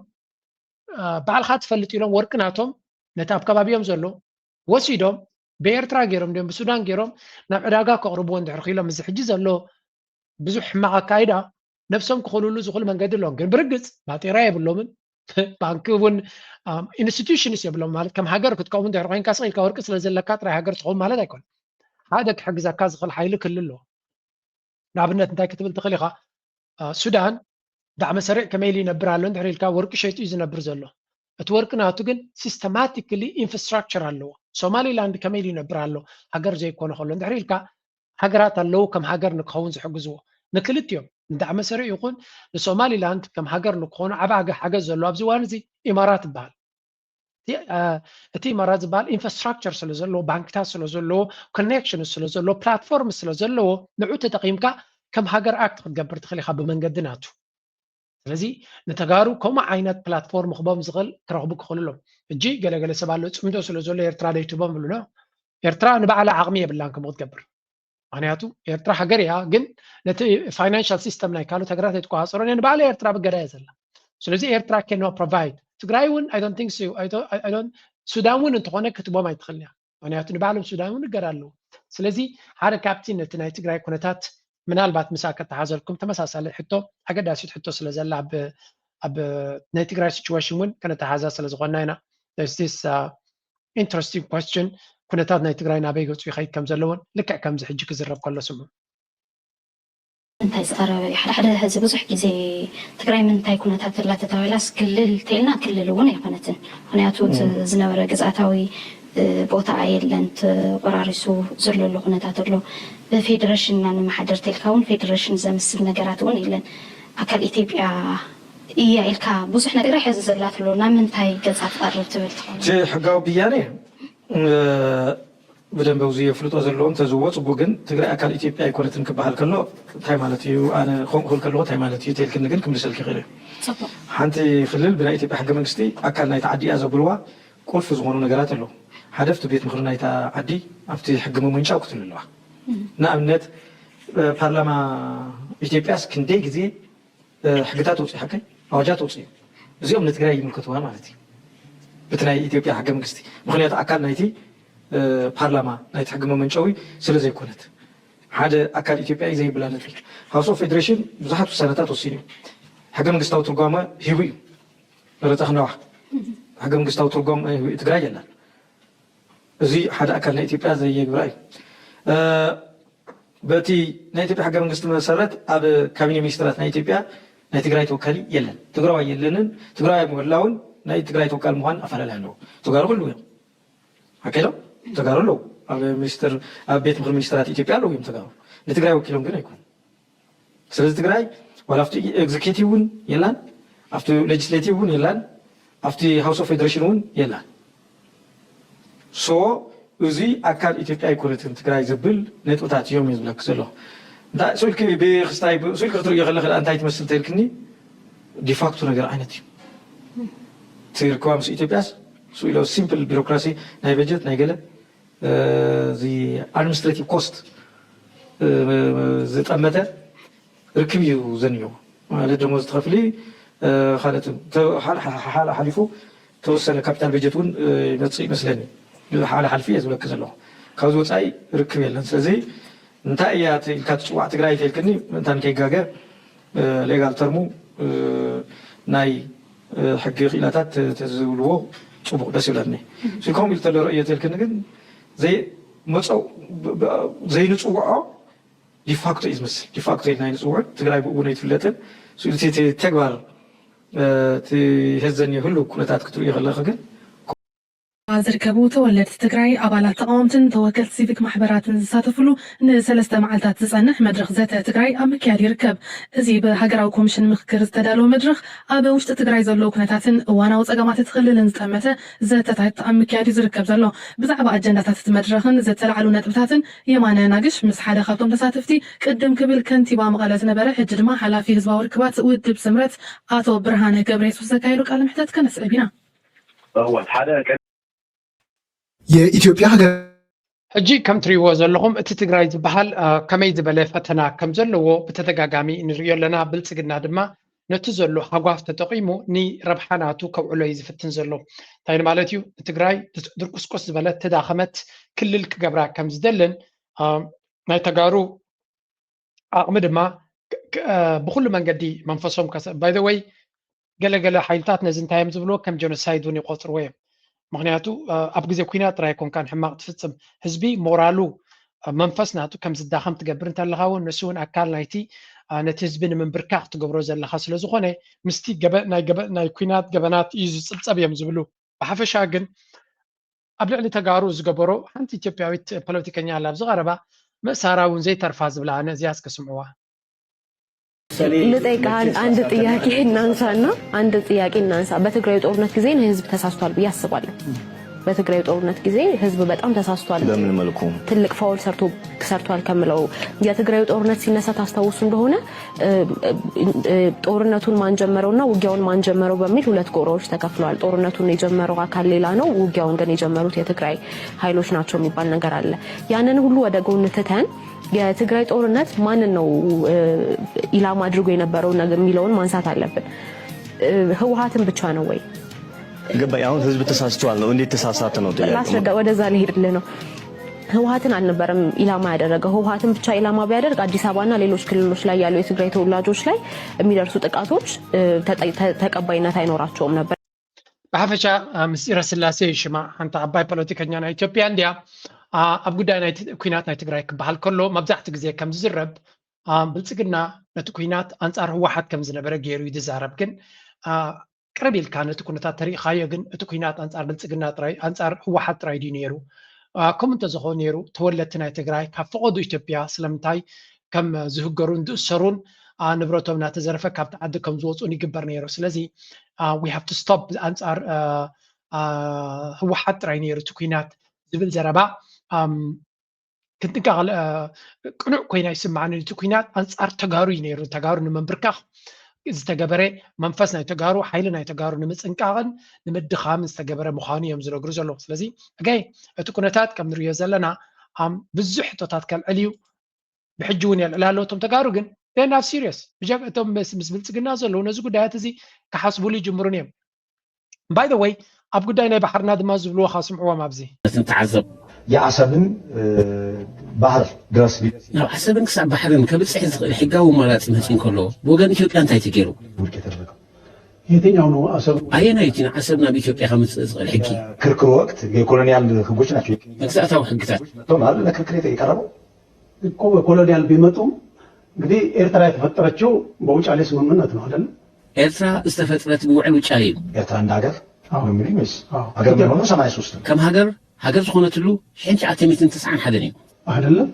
ባዕልኻ ትፈልጥ ኢሎም ወርቂ ናቶም ነቲ ኣብ ከባቢኦም ዘሎ ወሲዶም ብኤርትራ ገይሮም ድዮም ብሱዳን ገይሮም ናብ ዕዳጋ ከቕርብዎ እንድሕር ክኢሎም፣ እዚ ሕጂ ዘሎ ብዙሕ ሕማቕ ኣካይዳ ነብሶም ክኽልሉ ዝኽእሉ መንገዲ ኣለዎም። ግን ብርግፅ ባጤራ የብሎምን፣ ባንኪ እውን ኢንስቲቱሽንስ የብሎም። ማለት ከም ሃገር ክትከውን እንድሕር ኮይንካ ስቕ ኢልካ ወርቂ ስለ ዘለካ ጥራይ ሃገር ትኸውን ማለት ኣይኮነን። ሓደ ክሕግዘካ ዝኽእል ሓይሊ ክህሉ ኣለዎ። ንኣብነት እንታይ ክትብል ትኽእል ኢኻ? ሱዳን ዳዕመ ሰሪዕ ከመይ ኢሉ ይነብር ኣሎ እንድሕር ኢልካ፣ ወርቂ ሸይጡ እዩ ዝነብር ዘሎ። እቲ ወርቂ ናቱ ግን ሲስተማቲክሊ ኢንፍራስትራክቸር ኣለዎ። ሶማሊላንድ ከመይ ኢሉ ይነብር ኣሎ ሃገር ዘይኮነ ከሎ እንድሕር ኢልካ፣ ሃገራት ኣለዉ ከም ሃገር ንክኸውን ዝሕግዝዎ። ንክልቲኦም ንዳዕመ ሰሪዕ ይኹን ንሶማሊላንድ ከም ሃገር ንክኾኑ ዓቢ ሓገዝ ዘለዎ ኣብዚ እዋን እዚ ኢማራት ይበሃል። እቲ ኢማራት ዝበሃል ኢንፍራስትራክቸር ስለ ዘለዎ፣ ባንክታት ስለ ዘለዎ፣ ኮኔክሽን ስለ ዘለዎ፣ ፕላትፎርም ስለ ዘለዎ፣ ንዑ ተጠቒምካ ከም ሃገር ኣክት ክትገብር ትኽእል ኢኻ ብመንገዲ ናቱ። ስለዚ ንተጋሩ ከምኡ ዓይነት ፕላትፎርም ክቦም ዝኽእል ክረኽቡ ክኽእሉ ኣለዎም። ሕጂ ገለገለ ሰብ ኣሎ፣ ፅምዶ ስለ ዘሎ ኤርትራ ደይትቦም ብሉና። ኤርትራ ንባዕላ ዓቕሚ የብላን ከምኡ ክትገብር። ምክንያቱ ኤርትራ ሃገር እያ፣ ግን ነቲ ፋይናንሻል ሲስተም ናይ ካልኦት ሃገራት ኣይትቆፃፀሮን እያ። ንባዕላ ኤርትራ ብገዳ እያ ዘላ። ስለዚ ኤርትራ cannot provide። ትግራይ እውን I don't think so። ሱዳን እውን እንተኾነ ክትቦም ኣይትኽእልን እያ። ምክንያቱ ንባዕሎም ሱዳን እውን እገዳ ኣለዉ። ስለዚ ሓደ ካብቲ ነቲ ናይ ትግራይ ኩነታት ምናልባት ምሳ ከተሓዘልኩም ተመሳሳሊ ሕቶ፣ ኣገዳሲት ሕቶ ስለ ዘላ ኣብ ናይ ትግራይ ሲቹዌሽን እውን ከነተሓዛ ስለ ዝኾንና ኢና። ኢንትረስቲንግ ኮስችን። ኩነታት ናይ ትግራይ ናበይ ገፁ ይኸይድ ከም ዘለዎን ልክዕ ከምዚ ሕጂ ክዝረብ ከሎ ስምዑ። እንታይ ዝቐረበ እዩ? ሓደ ሓደ ህዚ ብዙሕ ግዜ ትግራይ ምንታይ ኩነታት ዘላ ተታዊላስ ክልል ተይልና ክልል እውን ኣይኮነትን። ምክንያቱ እቲ ዝነበረ ግዝኣታዊ ቦታ የለን፣ ተቆራሪሱ ዘሎ ኩነታት ኣሎ። ብፌደሬሽን ኢና ንመሓደር ተልካ እውን ፌደሬሽን ዘምስል ነገራት እውን የለን። ኣካል ኢትዮጵያ እያ ኢልካ ብዙሕ ነገር ሕዚ ዘላ ትብሎ ናብ ምንታይ ገፃ ትቐርብ ትብል ትኸውን? እቲ ሕጋዊ ብያኔ ብደንበ ውዚ የፍልጦ ዘለዎም ተዝዎ ፅቡቅ ግን ትግራይ ኣካል ኢትዮጵያ ኣይኮነትን ክበሃል ከሎ እንታይ ማለት እዩ ኣነ ከምኡ ክብል ከለዎ እንታይ ማለት እዩ ተልክኒ ግን ክምልሰልክ ይኽእል እዩ። ሓንቲ ክልል ብናይ ኢትዮጵያ ሕገ መንግስቲ ኣካል ናይቲ ዓዲ እያ ዘብልዋ ቁልፊ ዝኾኑ ነገራት ኣለዉ። ሓደ ኣብቲ ቤት ምኽሪ ናይታ ዓዲ ኣብቲ ሕጊ ምምንጫው ክትህሉ ኣለዋ። ንኣብነት ፓርላማ ኢትዮጵያስ ክንደይ ግዜ ሕግታት ኣውፅኡ ሓቀይ ኣዋጃት ኣውፅኡ እዩ። እዚኦም ንትግራይ ይምልከትዋ ማለት እዩ። ብቲ ናይ ኢትዮጵያ ሕገ መንግስቲ ምክንያቱ ኣካል ናይቲ ፓርላማ ናይቲ ሕጊ መመንጨዊ ስለ ዘይኮነት ሓደ ኣካል ኢትዮጵያ እዩ ዘይብላ ነጥቢ። ሃውስ ኦፍ ፌዴሬሽን ብዙሓት ውሳነታት ወሲኑ እዩ። ሕገ መንግስታዊ ትርጓመ ሂቡ እዩ። መረፃ ክነዋ ሕገ መንግስታዊ ትርጓም ትግራይ የላን። እዚ ሓደ ኣካል ናይ ኢትዮጵያ ዘየግብራ እዩ። በቲ ናይ ኢትዮጵያ ሕገ መንግስቲ መሰረት ኣብ ካቢኔ ሚኒስትራት ናይ ኢትዮጵያ ናይ ትግራይ ተወካሊ የለን። ትግራዋይ የለንን። ትግራዋይ ምህላውን ናይ ትግራይ ተወካል ምዃን ኣፈላለይ ኣለዎ። ተጋሩ ክህልዉ እዮም። ኣካይዶም ተጋሩ ኣለዉ። ኣብ ሚኒስትር ኣብ ቤት ምክሪ ሚኒስትራት ኢትዮጵያ ኣለዉ እዮም ተጋሩ። ንትግራይ ወኪሎም ግን ኣይኮኑ። ስለዚ ትግራይ ዋላ ኣብቲ ኤግዜኪቲቭ እውን የላን፣ ኣብቲ ሌጅስሌቲቭ እውን የላን፣ ኣብቲ ሃውስ ኦፍ ፌደሬሽን እውን የላን። ሶ እዚ ኣካል ኢትዮጵያ ኣይኮነትን ትግራይ ዝብል ነጥብታት እዮም እዩ ዝብለክ ዘሎ። እንታይ ስልኪ ብክስታይ ስልኪ ክትርእዮ ከለክ እንታይ ትመስል ተልክኒ ዲፋክቶ ነገር ዓይነት እዩ። ትርክባ ምስ ኢትዮጵያስ ስኢሎ ሲምፕል ቢሮክራሲ ናይ በጀት ናይ ገለ እዚ ኣድሚኒስትሬቲቭ ኮስት ዝጠመተ ርክብ እዩ ዘንዮ። ማለት ደሞዝ ትኸፍሊ ካልእ ሓሊፉ ተወሰነ ካፒታል በጀት እውን ይመፅእ ይመስለኒ። ሓደ ሓልፊ እየ ዝብለክ ዘለኹ። ካብዚ ወፃኢ ርክብ የለን። ስለዚ እንታይ እያ ኢልካ ትፅዋዕ ትግራይ ተልክኒ ምእንታን ከይጋገ ሌጋል ተርሙ ናይ ሕጊ ክኢላታት ተዝብልዎ ፅቡቅ ደስ ይብለኒ። ከምኡ ኢሉ ተሎ ርእዮ ተልክኒ ግን ዘይመፀው ዘይንፅውዖ ዲፋክቶ እዩ ዝመስል። ዲፋክቶ ኢልና ንፅውዖ ትግራይ ብእውን ኣይትፍለጥን። ስእልቲ ተግባር እቲ ሄዘን የህሉ ኩነታት ክትርእዮ ከለክ ግን ዝርከቡ ተወለድቲ ትግራይ ኣባላት ተቃወምትን ተወከልቲ ሲቪክ ማሕበራትን ዝሳተፍሉ ንሰለስተ መዓልታት ዝጸንሕ መድረኽ ዘተ ትግራይ ኣብ ምክያድ ይርከብ። እዚ ብሃገራዊ ኮሚሽን ምክክር ዝተዳለወ መድረኽ ኣብ ውሽጢ ትግራይ ዘለዉ ኩነታትን እዋናዊ ጸገማት እቲ ክልልን ዝጠመተ ዘተታት ኣብ ምክያድ እዩ ዝርከብ ዘሎ። ብዛዕባ ኣጀንዳታት እቲ መድረኽን ዝተላዕሉ ነጥብታትን የማነ ናግሽ ምስ ሓደ ካብቶም ተሳተፍቲ ቅድም ክብል ከንቲባ መቐለ ዝነበረ ሕጂ ድማ ሓላፊ ህዝባዊ ርክባት ውድብ ስምረት ኣቶ ብርሃነ ገብረየሱስ ዘካየዶ ቃለ መሕተት ከነስዕብ ኢና። የኢትዮጵያ ሃገር ሕጂ ከም ትሪእዎ ዘለኹም እቲ ትግራይ ዝበሃል ከመይ ዝበለ ፈተና ከም ዘለዎ ብተደጋጋሚ ንርእዮ ኣለና። ብልፅግና ድማ ነቲ ዘሎ ሃጓፍ ተጠቒሙ ንረብሓ ናቱ ከውዕሎ እዩ ዝፍትን ዘሎ። እንታይ ማለት እዩ? ንትግራይ ድርቁስቁስ ዝበለት ተዳኸመት ክልል ክገብራ ከም ዝደልን ናይ ተጋሩ ዓቕሚ ድማ ብኩሉ መንገዲ መንፈሶም ከሰ by the way ገለገለ ሓይልታት ነዚ እንታይ እዮም ዝብልዎ ከም ጀኖሳይድ እውን ይቆፅርዎ እዮም። ምክንያቱ ኣብ ግዜ ኩናት ጥራይ ኮንካን ሕማቕ ትፍፅም ህዝቢ ሞራሉ መንፈስ ናቱ ከም ዝዳኸም ትገብር እንተለካ እውን ንሱ እውን ኣካል ናይቲ ነቲ ህዝቢ ንምንብርካኽ ትገብሮ ዘለካ ስለዝኮነ ምስቲ ናይ ኩናት ገበናት እዩ ዝፅብፀብ እዮም ዝብሉ። ብሓፈሻ ግን ኣብ ልዕሊ ተጋሩ ዝገበሮ ሓንቲ ኢትዮጵያዊት ፖለቲከኛ ኣላ ኣብዚ ቀረባ ምእሳራ እውን ዘይተርፋ ዝብላ ኣነ እዚያ እስከ ስምዕዋ። ልጠይቅ አንድ ጥያቄ እናንሳና አንድ ጥያቄ እናንሳ። በትግራዩ ጦርነት ጊዜ ህዝብ ተሳስቷል ብዬ አስባለሁ። በትግራዩ ጦርነት ጊዜ ህዝብ በጣም ተሳስቷል። በምን መልኩ? ትልቅ ፋውል ሰርቶ ሰርቷል ከምለው የትግራዩ ጦርነት ሲነሳ ታስታውሱ እንደሆነ ጦርነቱን ማን ጀመረውና ውጊያውን ማን ጀመረው በሚል ሁለት ጎራዎች ተከፍለዋል። ጦርነቱን የጀመረው አካል ሌላ ነው፣ ውጊያውን ግን የጀመሩት የትግራይ ኃይሎች ናቸው የሚባል ነገር አለ። ያንን ሁሉ ወደ ጎን ትተን የትግራይ ጦርነት ማንን ነው ኢላማ አድርጎ የነበረው የሚለውን ማንሳት አለብን። ህወሓትን ብቻ ነው ወይ? ገባኝ። አሁን ህዝብ ተሳስቷል ነው። እንዴት ተሳሳተ ነው ጥያቄው። ላስረዳ፣ ወደዛ ልሄድልህ ነው። ህወሓትን አልነበረም ኢላማ ያደረገው። ህወሓትን ብቻ ኢላማ ቢያደርግ አዲስ አበባና ሌሎች ክልሎች ላይ ያሉ የትግራይ ተወላጆች ላይ የሚደርሱ ጥቃቶች ተቀባይነት አይኖራቸውም ነበር። ብሓፈሻ ምስጢረ ስላሴ ሽማ ሓንቲ ዓባይ ፖለቲከኛ ናይ ኢትዮጵያ እንድያ። ኣብ ጉዳይ ናይ ኩናት ናይ ትግራይ ክበሃል ከሎ መብዛሕቲ ግዜ ከም ዝዝረብ ብልፅግና ነቲ ኩናት ኣንፃር ህወሓት ከም ዝነበረ ገይሩ እዩ ዝዛረብ። ግን ቅርብ ኢልካ ነቲ ኩነታት ተሪእኻዮ ግን እቲ ኩናት ኣንፃር ብልፅግና ጥራይ ኣንፃር ህወሓት ጥራይ ድዩ ነይሩ? ከምኡ እንተዝኸውን ነይሩ ተወለድቲ ናይ ትግራይ ካብ ፈቐዱ ኢትዮጵያ ስለምንታይ ከም ዝህገሩን ዝእሰሩን ንብረቶም እናተዘረፈ ካብቲ ዓዲ ከም ዝወፁን ይግበር ነይሩ። ስለዚ we have to stop ኣንፃር ህወሓት ጥራይ ነይሩ እቲ ኩናት ዝብል ዘረባ ክንጥንቀቕ ቅኑዕ ኮይና ይስማዓኒ። እቲ ኩናት ኣንፃር ተጋሩ እዩ ነይሩ። ተጋሩ ንምንብርካኽ ዝተገበረ መንፈስ ናይ ተጋሩ ሓይሊ ናይ ተጋሩ ንምፅንቃቕን ንምድኻምን ዝተገበረ ምዃኑ እዮም ዝነግሩ ዘለዉ። ስለዚ ኣጋይ እቲ ኩነታት ከም ንሪኦ ዘለና ብዙሕ ሕቶታት ከልዕል እዩ። ብሕጂ እውን የልዕል ኣሎ። እቶም ተጋሩ ግን they are not serious ብጀካ እቶም ምስ ብልፅግና ዘለዉ ነዚ ጉዳያት እዚ ክሓስቡሉ ይጅምሩን እዮም። By the way ኣብ ጉዳይ ናይ ባሕርና ድማ ዝብልዎ ካስምዕዎም ኣብዚ ንትዓዘብ። የዓሰብን ባህር ድረስ ናብ ዓሰብን ክሳብ ባሕርን ከብፅሕ ዝኽእል ሕጋዊ ኣማራፂ መፂ እንከሎ ብወገን ኢትዮጵያ እንታይ ተገይሩ? ውድቂ ተደረገ። የትኛው ነው አሰብ? አየናይ እቲ ንዓሰብ ናብ ኢትዮጵያ ከምጽእ ዝኽእል ሕጊ? ክርክሩ ወቅት የኮሎኒያል ህጎች ናቸው። መግዛእታዊ ሕግታት መጥተው ማለት ለክርክር የቀረበው እኮ በኮሎኒያል ቢመጡም እንግዲህ ኤርትራ የተፈጠረችው በውጫሌ ስምምነት ነው አይደል? ኤርትራ ዝተፈጥረት ብውዕል ውጫሌ እዩ። ኤርትራ እንደ ሀገር አዎ። ነው የሚሉኝ ወይስ አዎ። ሀገር ኢትዮጵያ- የሚሆነው ሰማንያ ሶስት ነው? ከም ሀገር ሀገር ዝኾነትሉ ሽሕን ትሽዓተ ሚእትን ተስዓን ሓደን እዩ። አይደለም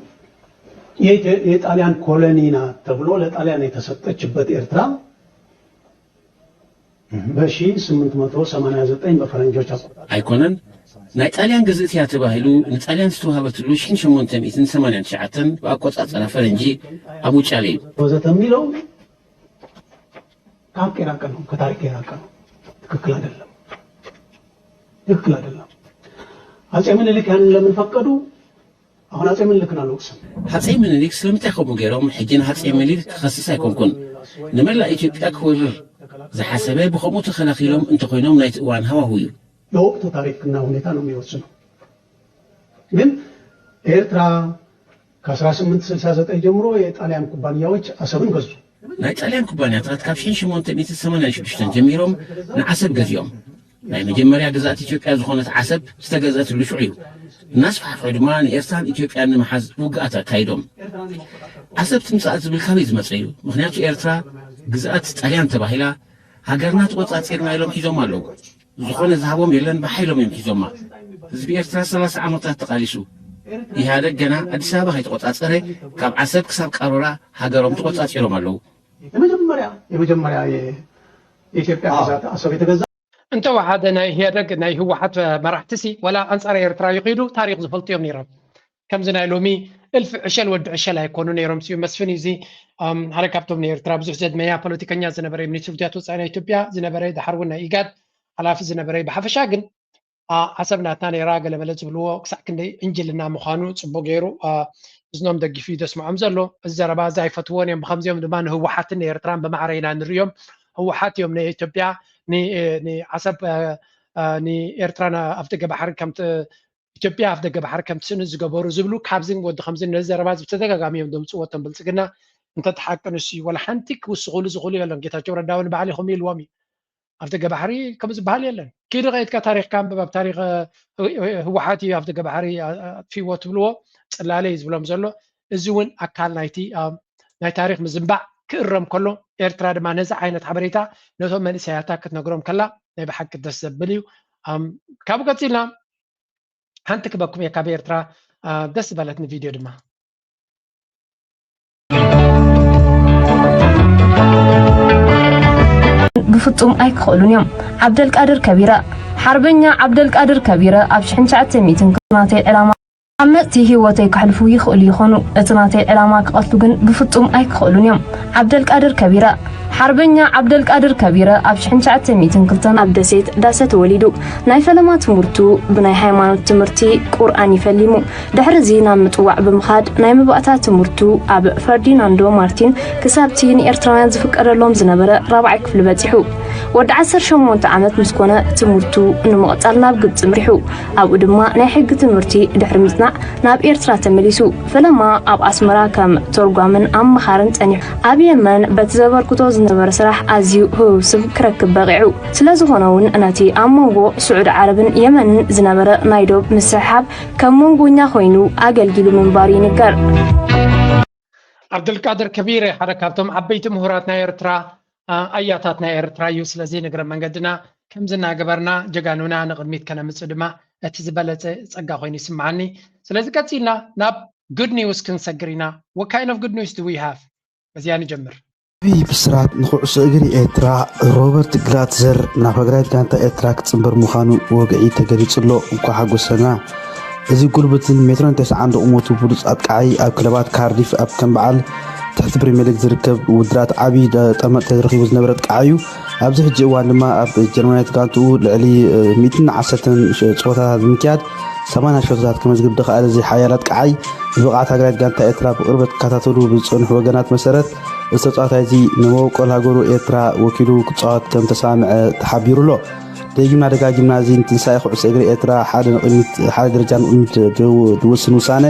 የኢትዮ- የጣሊያን ኮሎኒ ናት ተብሎ ለጣሊያን የተሰጠችበት ኤርትራ በ ሺህ ስምንት መቶ ሰማንያ ዘጠኝ በፈረንጆች አቆጣጠር ኣይኮነን ናይ ጣልያን ግዝእት እያ ተባሂሉ ንጣልያን ዝተዋህበትሉ ሽሕን ሸሞንተ ሚእትን ሰማንያን ትሽዓተን ብኣቆጻጸራ ፈረንጂ ኣብ ውጫሌ እዩ። ወዘተ የሚለው ከሀቅ የራቀ ነው፣ ከታሪክ የራቀ ነው። ትክክል አይደለም፣ ትክክል አይደለም። አጼ ምኒልክ ያንን ለምን ፈቀዱ? አሁን አጼ ምኒልክን አልወቅስም። ሃፀይ ምኒልክ ስለምንታይ ከምኡ ገይሮም? ሕጂ ንሃፀይ ምኒልክ ክኸስስ ኣይኮንኩን። ንመላእ ኢትዮጵያ ክወርር ዝሓሰበ ብኸምኡ ተኸላኺሎም እንተኾይኖም ናይቲ እዋን ሃዋህው እዩ። የወቅቱ ታሪክና ሁኔታ ነው የሚወስነው። ግን ኤርትራ ከ አስራ ስምንት ስልሳ ዘጠኝ ጀምሮ የጣሊያን ኩባንያዎች አሰብን ገዙ። ናይ ጣልያን ኩባንያታት ካብ ሽሕን ሸሞንተ ሚእትን ሰማንያን ሽዱሽተን ጀሚሮም ንዓሰብ ገዚኦም። ናይ መጀመርያ ግዝኣት ኢትዮጵያ ዝኾነት ዓሰብ ዝተገዝአትሉ ሽዑ እዩ። እናስፋሕፍሑ ድማ ንኤርትራን ኢትዮጵያን ንምሓዝ ውግኣት ኣካይዶም። ዓሰብ ትምጻእ ዝብል ካበይ ዝመጸ እዩ? ምኽንያቱ ኤርትራ ግዝኣት ጣልያን ተባሂላ ሃገርና ተቖጻጺርና ኢሎም ሒዞማ ኣለዉ። ዝኾነ ዝሃቦም የለን ብሓይሎም እዮም ሒዞማ። ህዝቢ ኤርትራ ሰላሳ ዓመታት ተቓሊሱ። ኢህኣደግ ገና ኣዲስ ኣበባ ከይተቖጻጸረ ካብ ዓሰብ ክሳብ ቃሮራ ሃገሮም ተቖጻጺሮም ኣለዉ። የመጀመርያ የመጀመርያ የኢትዮጵያ ግዛት አሰብ የተገዛ እንተወሓደ ናይ ኢህአደግ ናይ ህወሓት መራሕትሲ ዋላ ኣንፃር ኤርትራ ይኽዱ ታሪክ ዝፈልጡ እዮም ነይሮም። ከምዚ ናይ ሎሚ እልፊ ዕሸል ወዲ ዕሸል ኣይኮኑ ነይሮም። ስዩ መስፍን እዩ እዚ ሓደ ካብቶም ናይ ኤርትራ ብዙሕ ዘድመያ ፖለቲከኛ ዝነበረ ሚኒስትር ጉዳያት ወፃኢ ናይ ኢትዮጵያ ዝነበረ ድሓር እውን ናይ ኢጋድ ሓላፊ ዝነበረ። ብሓፈሻ ግን ዓሰብ ናትና ነይራ ገለመለ ዝብልዎ ክሳዕ ክንደይ ዕንጅልና ምዃኑ ፅቡቅ ገይሩ እዝኖም ደጊፉ እዩ ዘስምዖም ዘሎ። እዚ ዘረባ እዚ ኣይፈትዎን እዮም። ብከምዚኦም ድማ ንህወሓትን ንኤርትራን ብማዕረ ኢና ንርእዮም። ህወሓት እዮም ንኢትዮጵያ ንዓሰብ ንኤርትራ ኣብ ደገ ባሕሪ ከም ኢትዮጵያ ኣብ ደገ ባሕሪ ከም ትስእን ዝገበሩ ዝብሉ ካብዚን ወዲ ከምዚ ነዚ ዘረባ እዚ ብተደጋጋሚ እዮም ዘምፅዎ እቶም ብልፅግና። እንተተሓቂ ንሱ እዩ ወላ ሓንቲ ክውስኹሉ ዝኽእሉ የለን። ጌታቸው ረዳ እውን ባዕሊ ከምኡ ኢልዎም እዩ። ኣብ ደገ ባሕሪ ከም ዝበሃል የለን። ኪዲ ከይድካ ታሪኽካ ኣንብብ። ኣብ ታሪኽ ህወሓት እዩ ኣብ ደገ ባሕሪ ኣጥፊዎ ትብልዎ ፅላለ እዩ ዝብሎም ዘሎ። እዚ እውን ኣካል ናይቲ ናይ ታሪኽ ምዝንባዕ ክእረም ከሎ ኤርትራ ድማ ነዚ ዓይነት ሓበሬታ ነቶም መንእሰያታ ክትነግሮም ከላ ናይ ብሓቂ ደስ ዘብል እዩ። ካብኡ ቀፂልና ሓንቲ ክበኩም እየ ካብ ኤርትራ ደስ ዝበለትኒ ቪድዮ ድማ ብፍጹም ኣይክኽእሉን እዮም። ዓብደልቃድር ከቢረ። ሓርበኛ ዓብደልቃድር ከቢረ ኣብ ሽሕን ትሽዓተ ሚእትን ናተይ ዕላማ ዓመጽቲ ህይወተይ ከሕልፉ ይኽእሉ ይኾኑ፣ እቲ ናተይ ዕላማ ክቐትሉ ግን ብፍጹም ኣይክኽእሉን እዮም። ዓብደልቃድር ከቢረ። ሓርበኛ ዓብደልቃድር ከቢረ ኣብ ሽሕን ትሽዓተ ሚእትን ክልተን ኣብ ደሴት ዳሰ ተወሊዱ። ናይ ፈለማ ትምህርቱ ብናይ ሃይማኖት ትምህርቲ ቁርኣን እዩ ፈሊሙ። ድሕሪ እዚ ናብ ምጽዋዕ ብምኻድ ናይ መባእታ ትምህርቱ ኣብ ፈርዲናንዶ ማርቲን ክሳብቲ ንኤርትራውያን ዝፍቀደሎም ዝነበረ ራብዓይ ክፍሊ በጺሑ። ወዲ ዓሰርተ ሸሞንተ ዓመት ምስ ኮነ ትምህርቱ ንምቕጻል ናብ ግብጺ ምሪሑ። ኣብኡ ድማ ናይ ሕጊ ትምህርቲ ድሕሪ ምጽናዕ ናብ ኤርትራ ተመሊሱ። ፈለማ ኣብ ኣስመራ ከም ተርጓምን ኣመኻርን ጸኒሑ። ኣብ የመን በቲ ዘበርክቶ ዝነበረ ስራሕ ኣዝዩ ህቡብ ስም ክረክብ በቒዑ። ስለ ዝኾነ እውን ነቲ ኣብ መንጎ ስዑዲ ዓረብን የመንን ዝነበረ ናይ ዶብ ምስሕሓብ ከም መንጎኛ ኮይኑ ኣገልጊሉ ምንባሩ ይንገር። ዓብደልቃድር ከቢረ ሓደ ካብቶም ዓበይቲ ምሁራት ናይ ኤርትራ ኣያታት ናይ ኤርትራ እዩ። ስለዚ ንግረ መንገድና ከምዚ እናገበርና ጀጋኑና ንቕድሚት ከነምፅእ ድማ እቲ ዝበለፀ ፀጋ ኮይኑ ይስምዓኒ። ስለዚ ቀፂልና ናብ good news ክንሰግር ኢና። What kind of good news do we have? በዚኣ ንጀምር። ዓብዪ ብስራት ንኩዕሶ እግሪ ኤርትራ ሮበርት ግላትዘር ናብ ሃገራዊት ጋንታ ኤርትራ ክፅምበር ምዃኑ ወግዒ ተገሊፁ ኣሎ። እንኳዕ ሓጎሰና። እዚ ጉልበትን ሜትሮን ተስዓን ቁመቱ ብሉጽ ኣጥቃዓይ ኣብ ክለባት ካርዲፍ ኣብ ከም በዓል ትሕቲ ፕሪምየር ሊግ ዝርከብ ውድድራት ዓቢ ጠመት ተረኺቡ ዝነበረ ኣጥቃዓይ እዩ። ኣብዚ ሕጂ እዋን ድማ ኣብ ጀርመናዊት ጋንትኡ ልዕሊ ሚእትን ዓሰርተን ጸወታታት ብምክያድ ሰማንያ ሸቶታት ከመዝግብ ዝኸኣለ እዚ ሓያል ኣጥቃዓይ ንብቕዓት ሃገራዊት ጋንታ ኤርትራ ብቕርበት ክከታተሉ ብዝጸንሑ ወገናት መሰረት እዚ ተጻዋታይ እዚ ንመበቆል ሃገሩ ኤርትራ ወኪሉ ክጻወት ከም ተሰማምዐ ተሓቢሩ ኣሎ። ደጊምና ደጋጊምና እዚ ንትንሳኤ ኩዕሶ እግሪ ኤርትራ ሓደ ንቕድሚት ሓደ ደረጃ ንቕድሚት ዝወስን ውሳነ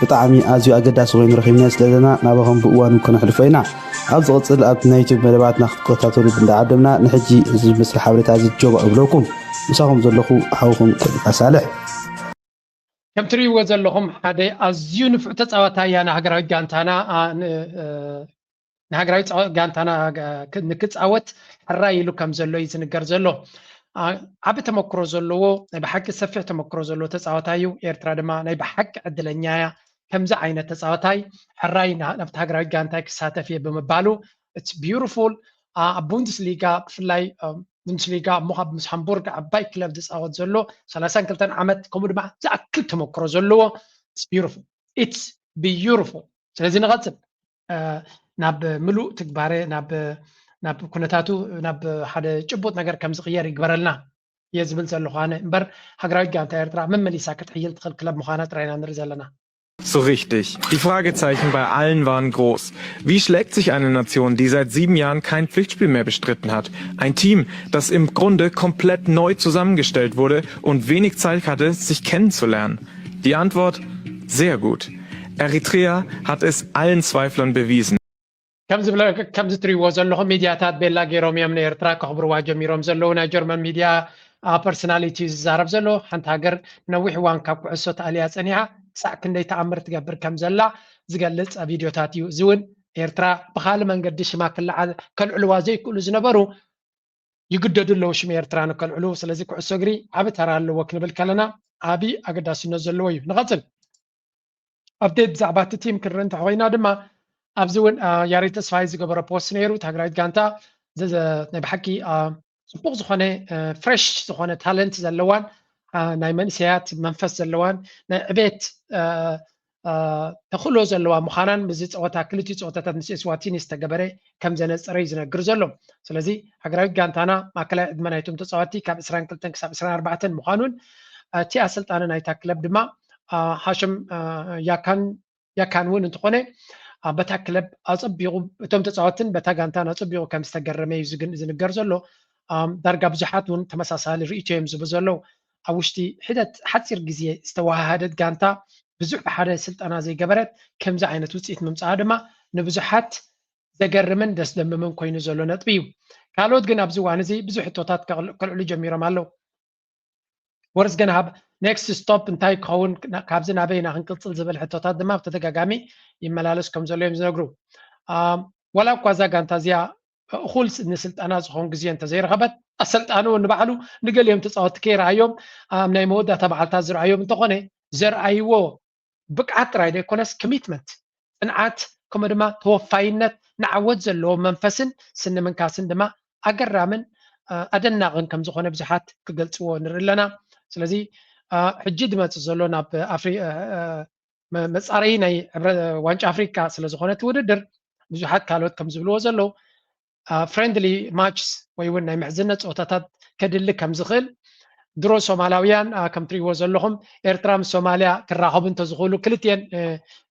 ብጣዕሚ ኣዝዩ ኣገዳሲ ኮይኑ ረኺብናዮ ስለዘለና ናባኹም ብእዋኑ ከነሕልፎ ኢና። ኣብ ዝቕጽል ኣብ ናይ ዩቱብ መደባትና ክትከታተሉ እንዳዓደምና፣ ንሕጂ እዚ ዝመስል ሓበሬታ እዚ ጆባ እብለኩም። ምሳኹም ዘለኹ ሓውኹም ከሊፋ ሳልሕ። ከም ትርእይዎ ዘለኹም ሓደ ኣዝዩ ንፉዕ ተጻዋታይ እያ ንሃገራዊት ጋንታና፣ ኣ፣ ን-፣ እ፣ ንሃገራዊት ጸዋ-፣ ጋንታና፣ እ፣ ክ-፣ ንክጻወት ሕራይ ኢሉ ከም ዘሎ እዩ ዝንገር ዘሎ። ኣ፣ ዓቢ ተመክሮ ዘለዎ፣ ናይ ብሓቂ ሰፊሕ ተመክሮ ዘለዎ ተጻዋታይ እዩ። ኤርትራ ድማ ናይ ብሓቂ ዕድለኛ እያ። ከምዚ ዓይነት ተጻዋታይ ሕራይ ና-፣ ናብቲ ሃገራዊት ጋንታይ ክሳተፍ እየ ብምባሉ፣ it's beautiful። ኣ፣ ኣብ ቡንደስሊጋ ብፍላይ፣ እ፣ ቡንደስሊጋ እሞ ካብ ምስ ሃምቡርግ ዓባይ ክለብ ዝጻወት ዘሎ ሰላሳን ክልተን ዓመት፣ ከምኡ ድማ ዝኣክል ተመክሮ ዘለዎ፣ it's beautiful። It's beautiful። ስለዚ ንቐጽል፣ እ፣ ናብ ምሉእ ትግባረ፣ ናብ፣ ናብ ኩነታቱ፣ ናብ ሓደ ጭቡጥ ነገር ከም ዝቕየር ይግበረልና እየ ዝብል ዘለኹ ኣነ። እምበር ሃገራዊት ጋንታ ኤርትራ መመሊሳ ክትሕይል ትኽእል ክለብ ምዃና ጥራይ ኢና ንርኢ ዘለና። So richtig. Die Fragezeichen bei allen waren groß. Wie schlägt sich eine Nation, die seit sieben Jahren kein Pflichtspiel mehr bestritten hat? Ein Team, das im Grunde komplett neu zusammengestellt wurde und wenig Zeit hatte, sich kennenzulernen. Die Antwort? Sehr gut. Eritrea hat es allen Zweiflern bewiesen. ከምዚ ትሪእዎ ዘለኹም ሚድያታት ቤላ ገይሮም እዮም ንኤርትራ ከኽብርዋ ጀሚሮም ዘለዉ። ናይ ጀርመን ሚድያ ፐርሶናሊቲ ዝዛረብ ዘሎ፣ ሓንቲ ሃገር ነዊሕ እዋን ካብ ኩዕሶ ተኣልያ ጸኒሓ ክሳዕ ክንደይ ተኣምር ትገብር ከም ዘላ ዝገልጽ ቪድዮታት እዩ። እዚ እውን ኤርትራ ብኻልእ መንገዲ ሽማ ክለዓል ከልዕልዋ ዘይክእሉ ዝነበሩ ይግደዱ ኣለዉ ሽም ኤርትራ ንከልዕሉ። ስለዚ ኩዕሶ እግሪ ዓቢ ተራ ኣለዎ ክንብል ከለና ዓቢ ኣገዳስነት ዘለዎ እዩ። ንቐጽል። ኣፕዴት ብዛዕባ እቲ ቲም ክንርኢ እንተኾይና ድማ ኣብዚ እውን፣ ኣ፣ ያሬድ ተስፋይ ዝገበሮ ፖስት ነይሩ። እቲ ሃገራዊት ጋንታ ዘ-፣ ዘ-፣ ናይ ብሓቂ፣ ኣ፣ ጽቡቕ ዝኾነ፣ እ፣ ፍሬሽ ዝኾነ ታለንት ዘለዋን፣ ኣ፣ ናይ መንእሰያት መንፈስ ዘለዋን ናይ ዕቤት፣ እ፣ እ፣ ተኽእሎ ዘለዋ ምዃናን ምስዚ ጸወታ ክልቲኡ ጸወታታት ምስ ኤስዋቲኒ ዝተገበረ ከም ዘነጸረ እዩ ዝነግር ዘሎ። ስለዚ ሃገራዊት ጋንታና ማእከላይ ዕድመ ናይቶም ተጻወትቲ ካብ ዕስራን ክልተን ክሳብ ዕስራን ኣርባዕተን ምዃኑን፣ እ፣ እቲ ኣሰልጣኒ ናይታ ክለብ ድማ፣ ኣ፣ ሃሽም፣ እ፣ ያካን ያካን እውን እንተኾነ፣ ኣ፣ በታ ክለብ ኣጸቢቑ፣ እቶም ተጻወትን በታ ጋንታን ኣጸቢቑ ከም ዝተገረመ እዩ ዝግን-፣ ዝንገር ዘሎ። ኣም፣ ዳርጋ ብዙሓት እውን ተመሳሳሊ ርእይቶ እዮም ዝህቡ ዘለዉ። ኣብ ውሽጢ ሒደት ሓጺር ግዜ ዝተወሃሃደት ጋንታ፣ ብዙሕ ብሓደ ስልጠና ዘይገበረት፣ ከምዚ ዓይነት ውጽኢት ምምጻኣ ድማ ንብዙሓት ዘገርምን ደስ ዘምምን ኮይኑ ዘሎ ነጥቢ እዩ። ካልኦት ግን ኣብዚ እዋን እዚ ብዙሕ ሕቶታት ከቕል-፣ ከልዕሉ ጀሚሮም ኣለዉ። ወርስ ግን ሃብ ኔክስት ስቶፕ እንታይ ክኸውን፣ ና-፣ ካብዚ ናበይ ኢና ክንቅጽል ዝብል ሕቶታት ድማ ብተደጋጋሚ ይመላለስ ከም ዘሎ እዮም ዝነግሩ። ኣም፣ ዋላ እኳ እዛ ጋንታ እዚኣ እኹል ስ-፣ ንስልጠና ዝኾን ግዜ እንተዘይረኸበት፣ ኣሰልጣኒ እውን ንባዕሉ ንገሊኦም ተጻወትቲ ከይረኣዮም ኣብ ናይ መወዳእታ መዓልታት ዝረኣዮም እንተኾነ፣ ዘርኣይዎ ብቕዓት ጥራይ ዘይኮነስ ኮሚትመንት፣ ጽንዓት፣ ከምኡ ድማ ተወፋይነት ንዓወት ዘለዎ መንፈስን ስኒ ምንካስን ድማ ኣገራምን፣ እ፣ ኣደናቕን ከም ዝኾነ ብዙሓት ክገልጽዎ ንርኢ ኣለና። ስለዚ፣ እ፣ ሕጂ ዝመጽእ ዘሎ ናብ ኣፍሪ-፣ እ፣ እ፣ መ-፣ መጻረዪ ናይ ሕብረ-፣ ዋንጫ ኣፍሪቃ ስለ ዝኾነ እቲ ውድድር ብዙሓት ካልኦት ከም ዝብልዎ ዘለዉ፣ እ፣ ፍሬንድሊ ማችስ ወይ እውን ናይ ምሕዝነት ጸወታታት ከድሊ ከም ዝኽእል ድሮ ሶማላውያን፣ እ፣ ከም ትርእይዎ ዘለኹም ኤርትራ ምስ ሶማልያ ክራኸቡ እንተዝኽእሉ ክልቲኤን፣ እ፣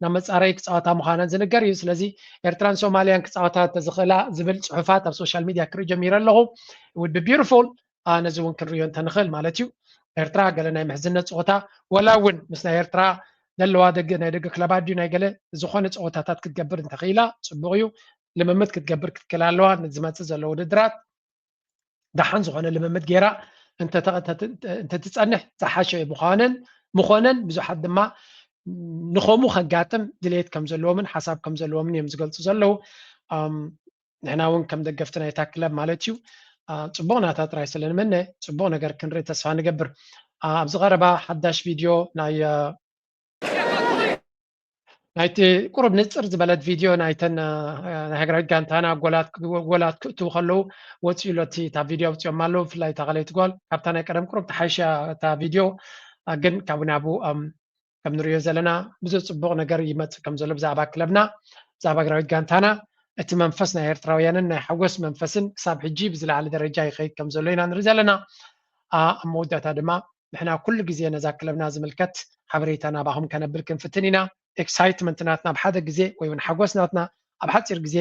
ናብ መጻረዪ ክጻወታ ምዃነን ዝንገር እዩ። ስለዚ ኤርትራን ሶማልያን ክጻወታ እንተዝኽእላ ዝብል ጽሑፋት ኣብ ሶሻል ሚድያ ክርኢ ጀሚረ ኣለኹ። It would be beautiful። ኣ፣ ነዚ እውን ክንርእዮ እንተንኽእል ማለት እዩ። ኤርትራ ገለ ናይ ምሕዝነት ጸወታ፣ ወላ እውን ምስ ናይ ኤርትራ ዘለዋ ደገ፣ ናይ ደገ ክለባት ድዩ ናይ ገለ ዝኾነ ጸወታታት ክትገብር እንተኽኢላ ጽቡቕ እዩ። ልምምድ ክትገብር ክትክእል ኣለዋ። ንዝመጽእ ዘሎ ውድድራት ደሓን ዝኾነ ልምምድ ገይራ እንተ-፣ እንተ-፣ እንተ-፣ እንተትጸንሕ ዝሓሸ ምዃነን፣ ምኾነን ብዙሓት ድማ ንኸምኡ ከጋጥም ድሌት ከም ዘለዎምን ሓሳብ ከም ዘለዎምን እዮም ዝገልጹ ዘለዉ። ኣም፣ ንሕና እውን ከም ደገፍቲ ናይታ ክለብ ማለት እዩ፣ ኣ፣ ጽቡቕ ናታ ጥራይ ስለ ንምነ ጽቡቕ ነገር ክንርኢ ተስፋ ንገብር። ኣ፣ ኣብዚ ቀረባ ሓዳሽ ቪድዮ ናይ፣ ኣ፣ ናይቲ ቁሩብ ንጽር ዝበለት ቪድዮ ናይተን፣ አ፣ ናይ ሃገራዊት ጋንታና ጎላት፣ ጎላት ክእትዉ ከለዉ ወጺኡ ኣሎ። እቲ፣ እታ ቪድዮ ኣውጺኦም ኣለዉ። ብፍላይ እታ ካልኣይቲ ጓል ካብታ ናይ ቀደም ቁሩብ ተሓይሻ እታ ቪድዮ፣ አ፣ ግን ካብኡ ናብኡ፣ ኣም፣ ከም ንርእዮ ዘለና ብዙሕ ጽቡቕ ነገር ይመጽእ ከም ዘሎ ብዛዕባ ክለብና፣ ብዛዕባ ሃገራዊት ጋንታና፣ እቲ መንፈስ ናይ ኤርትራውያንን ናይ ሓጎስ መንፈስን ክሳብ ሕጂ ብዝለዓለ ደረጃ ይኸይድ ከም ዘሎ ኢና ንርኢ ዘለና። አ፣ ኣብ መወዳእታ ድማ ንሕና ኩሉ ግዜ ነዛ ክለብና ዝምልከት ሓበሬታ ናባኹም ከነብል ክንፍትን ኢና። ኤክሳይትመንት ናትና ኣብ ሓደ ግዜ ወይ እውን ሓጎስ ናትና ኣብ ሓጺር ግዜ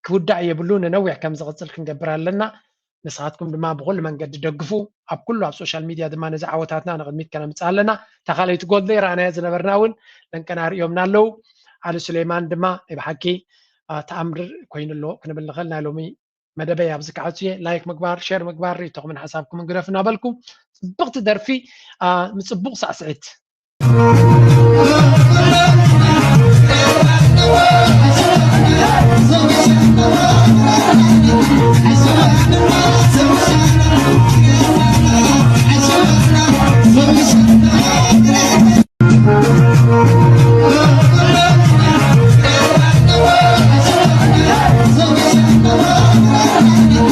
ክውዳእ የብሉ፣ ንነዊሕ ከም ዝቕጽል ክንገብር ኣለና። ንስኻትኩም ድማ ብኹሉ መንገዲ ደግፉ። ኣብ ኩሉ ኣብ ሶሻል ሚድያ ድማ ነዚ ዓወታትና ንቕድሚት ከነምጽእ ኣለና። እታ ካልኣይቲ ጎል ዘይረኣናያ ዝነበርና እውን ለንቀና ርእዮምና ኣለዉ። ዓሊ ሱሌማን ድማ ናይ ብሓቂ ተኣምር ኮይኑ ኣሎ ክንብል ንኽእል። ናይ ሎሚ መደበይ ኣብዚ ክዓጹ እየ። ላይክ ምግባር፣ ሼር ምግባር፣ ርእይቶኹምን ሓሳብኩምን ግደፉ እናበልኩ፣ ጽብቕቲ ደርፊ፣ አ፣ ንጽቡቕ ሳዕስዒት።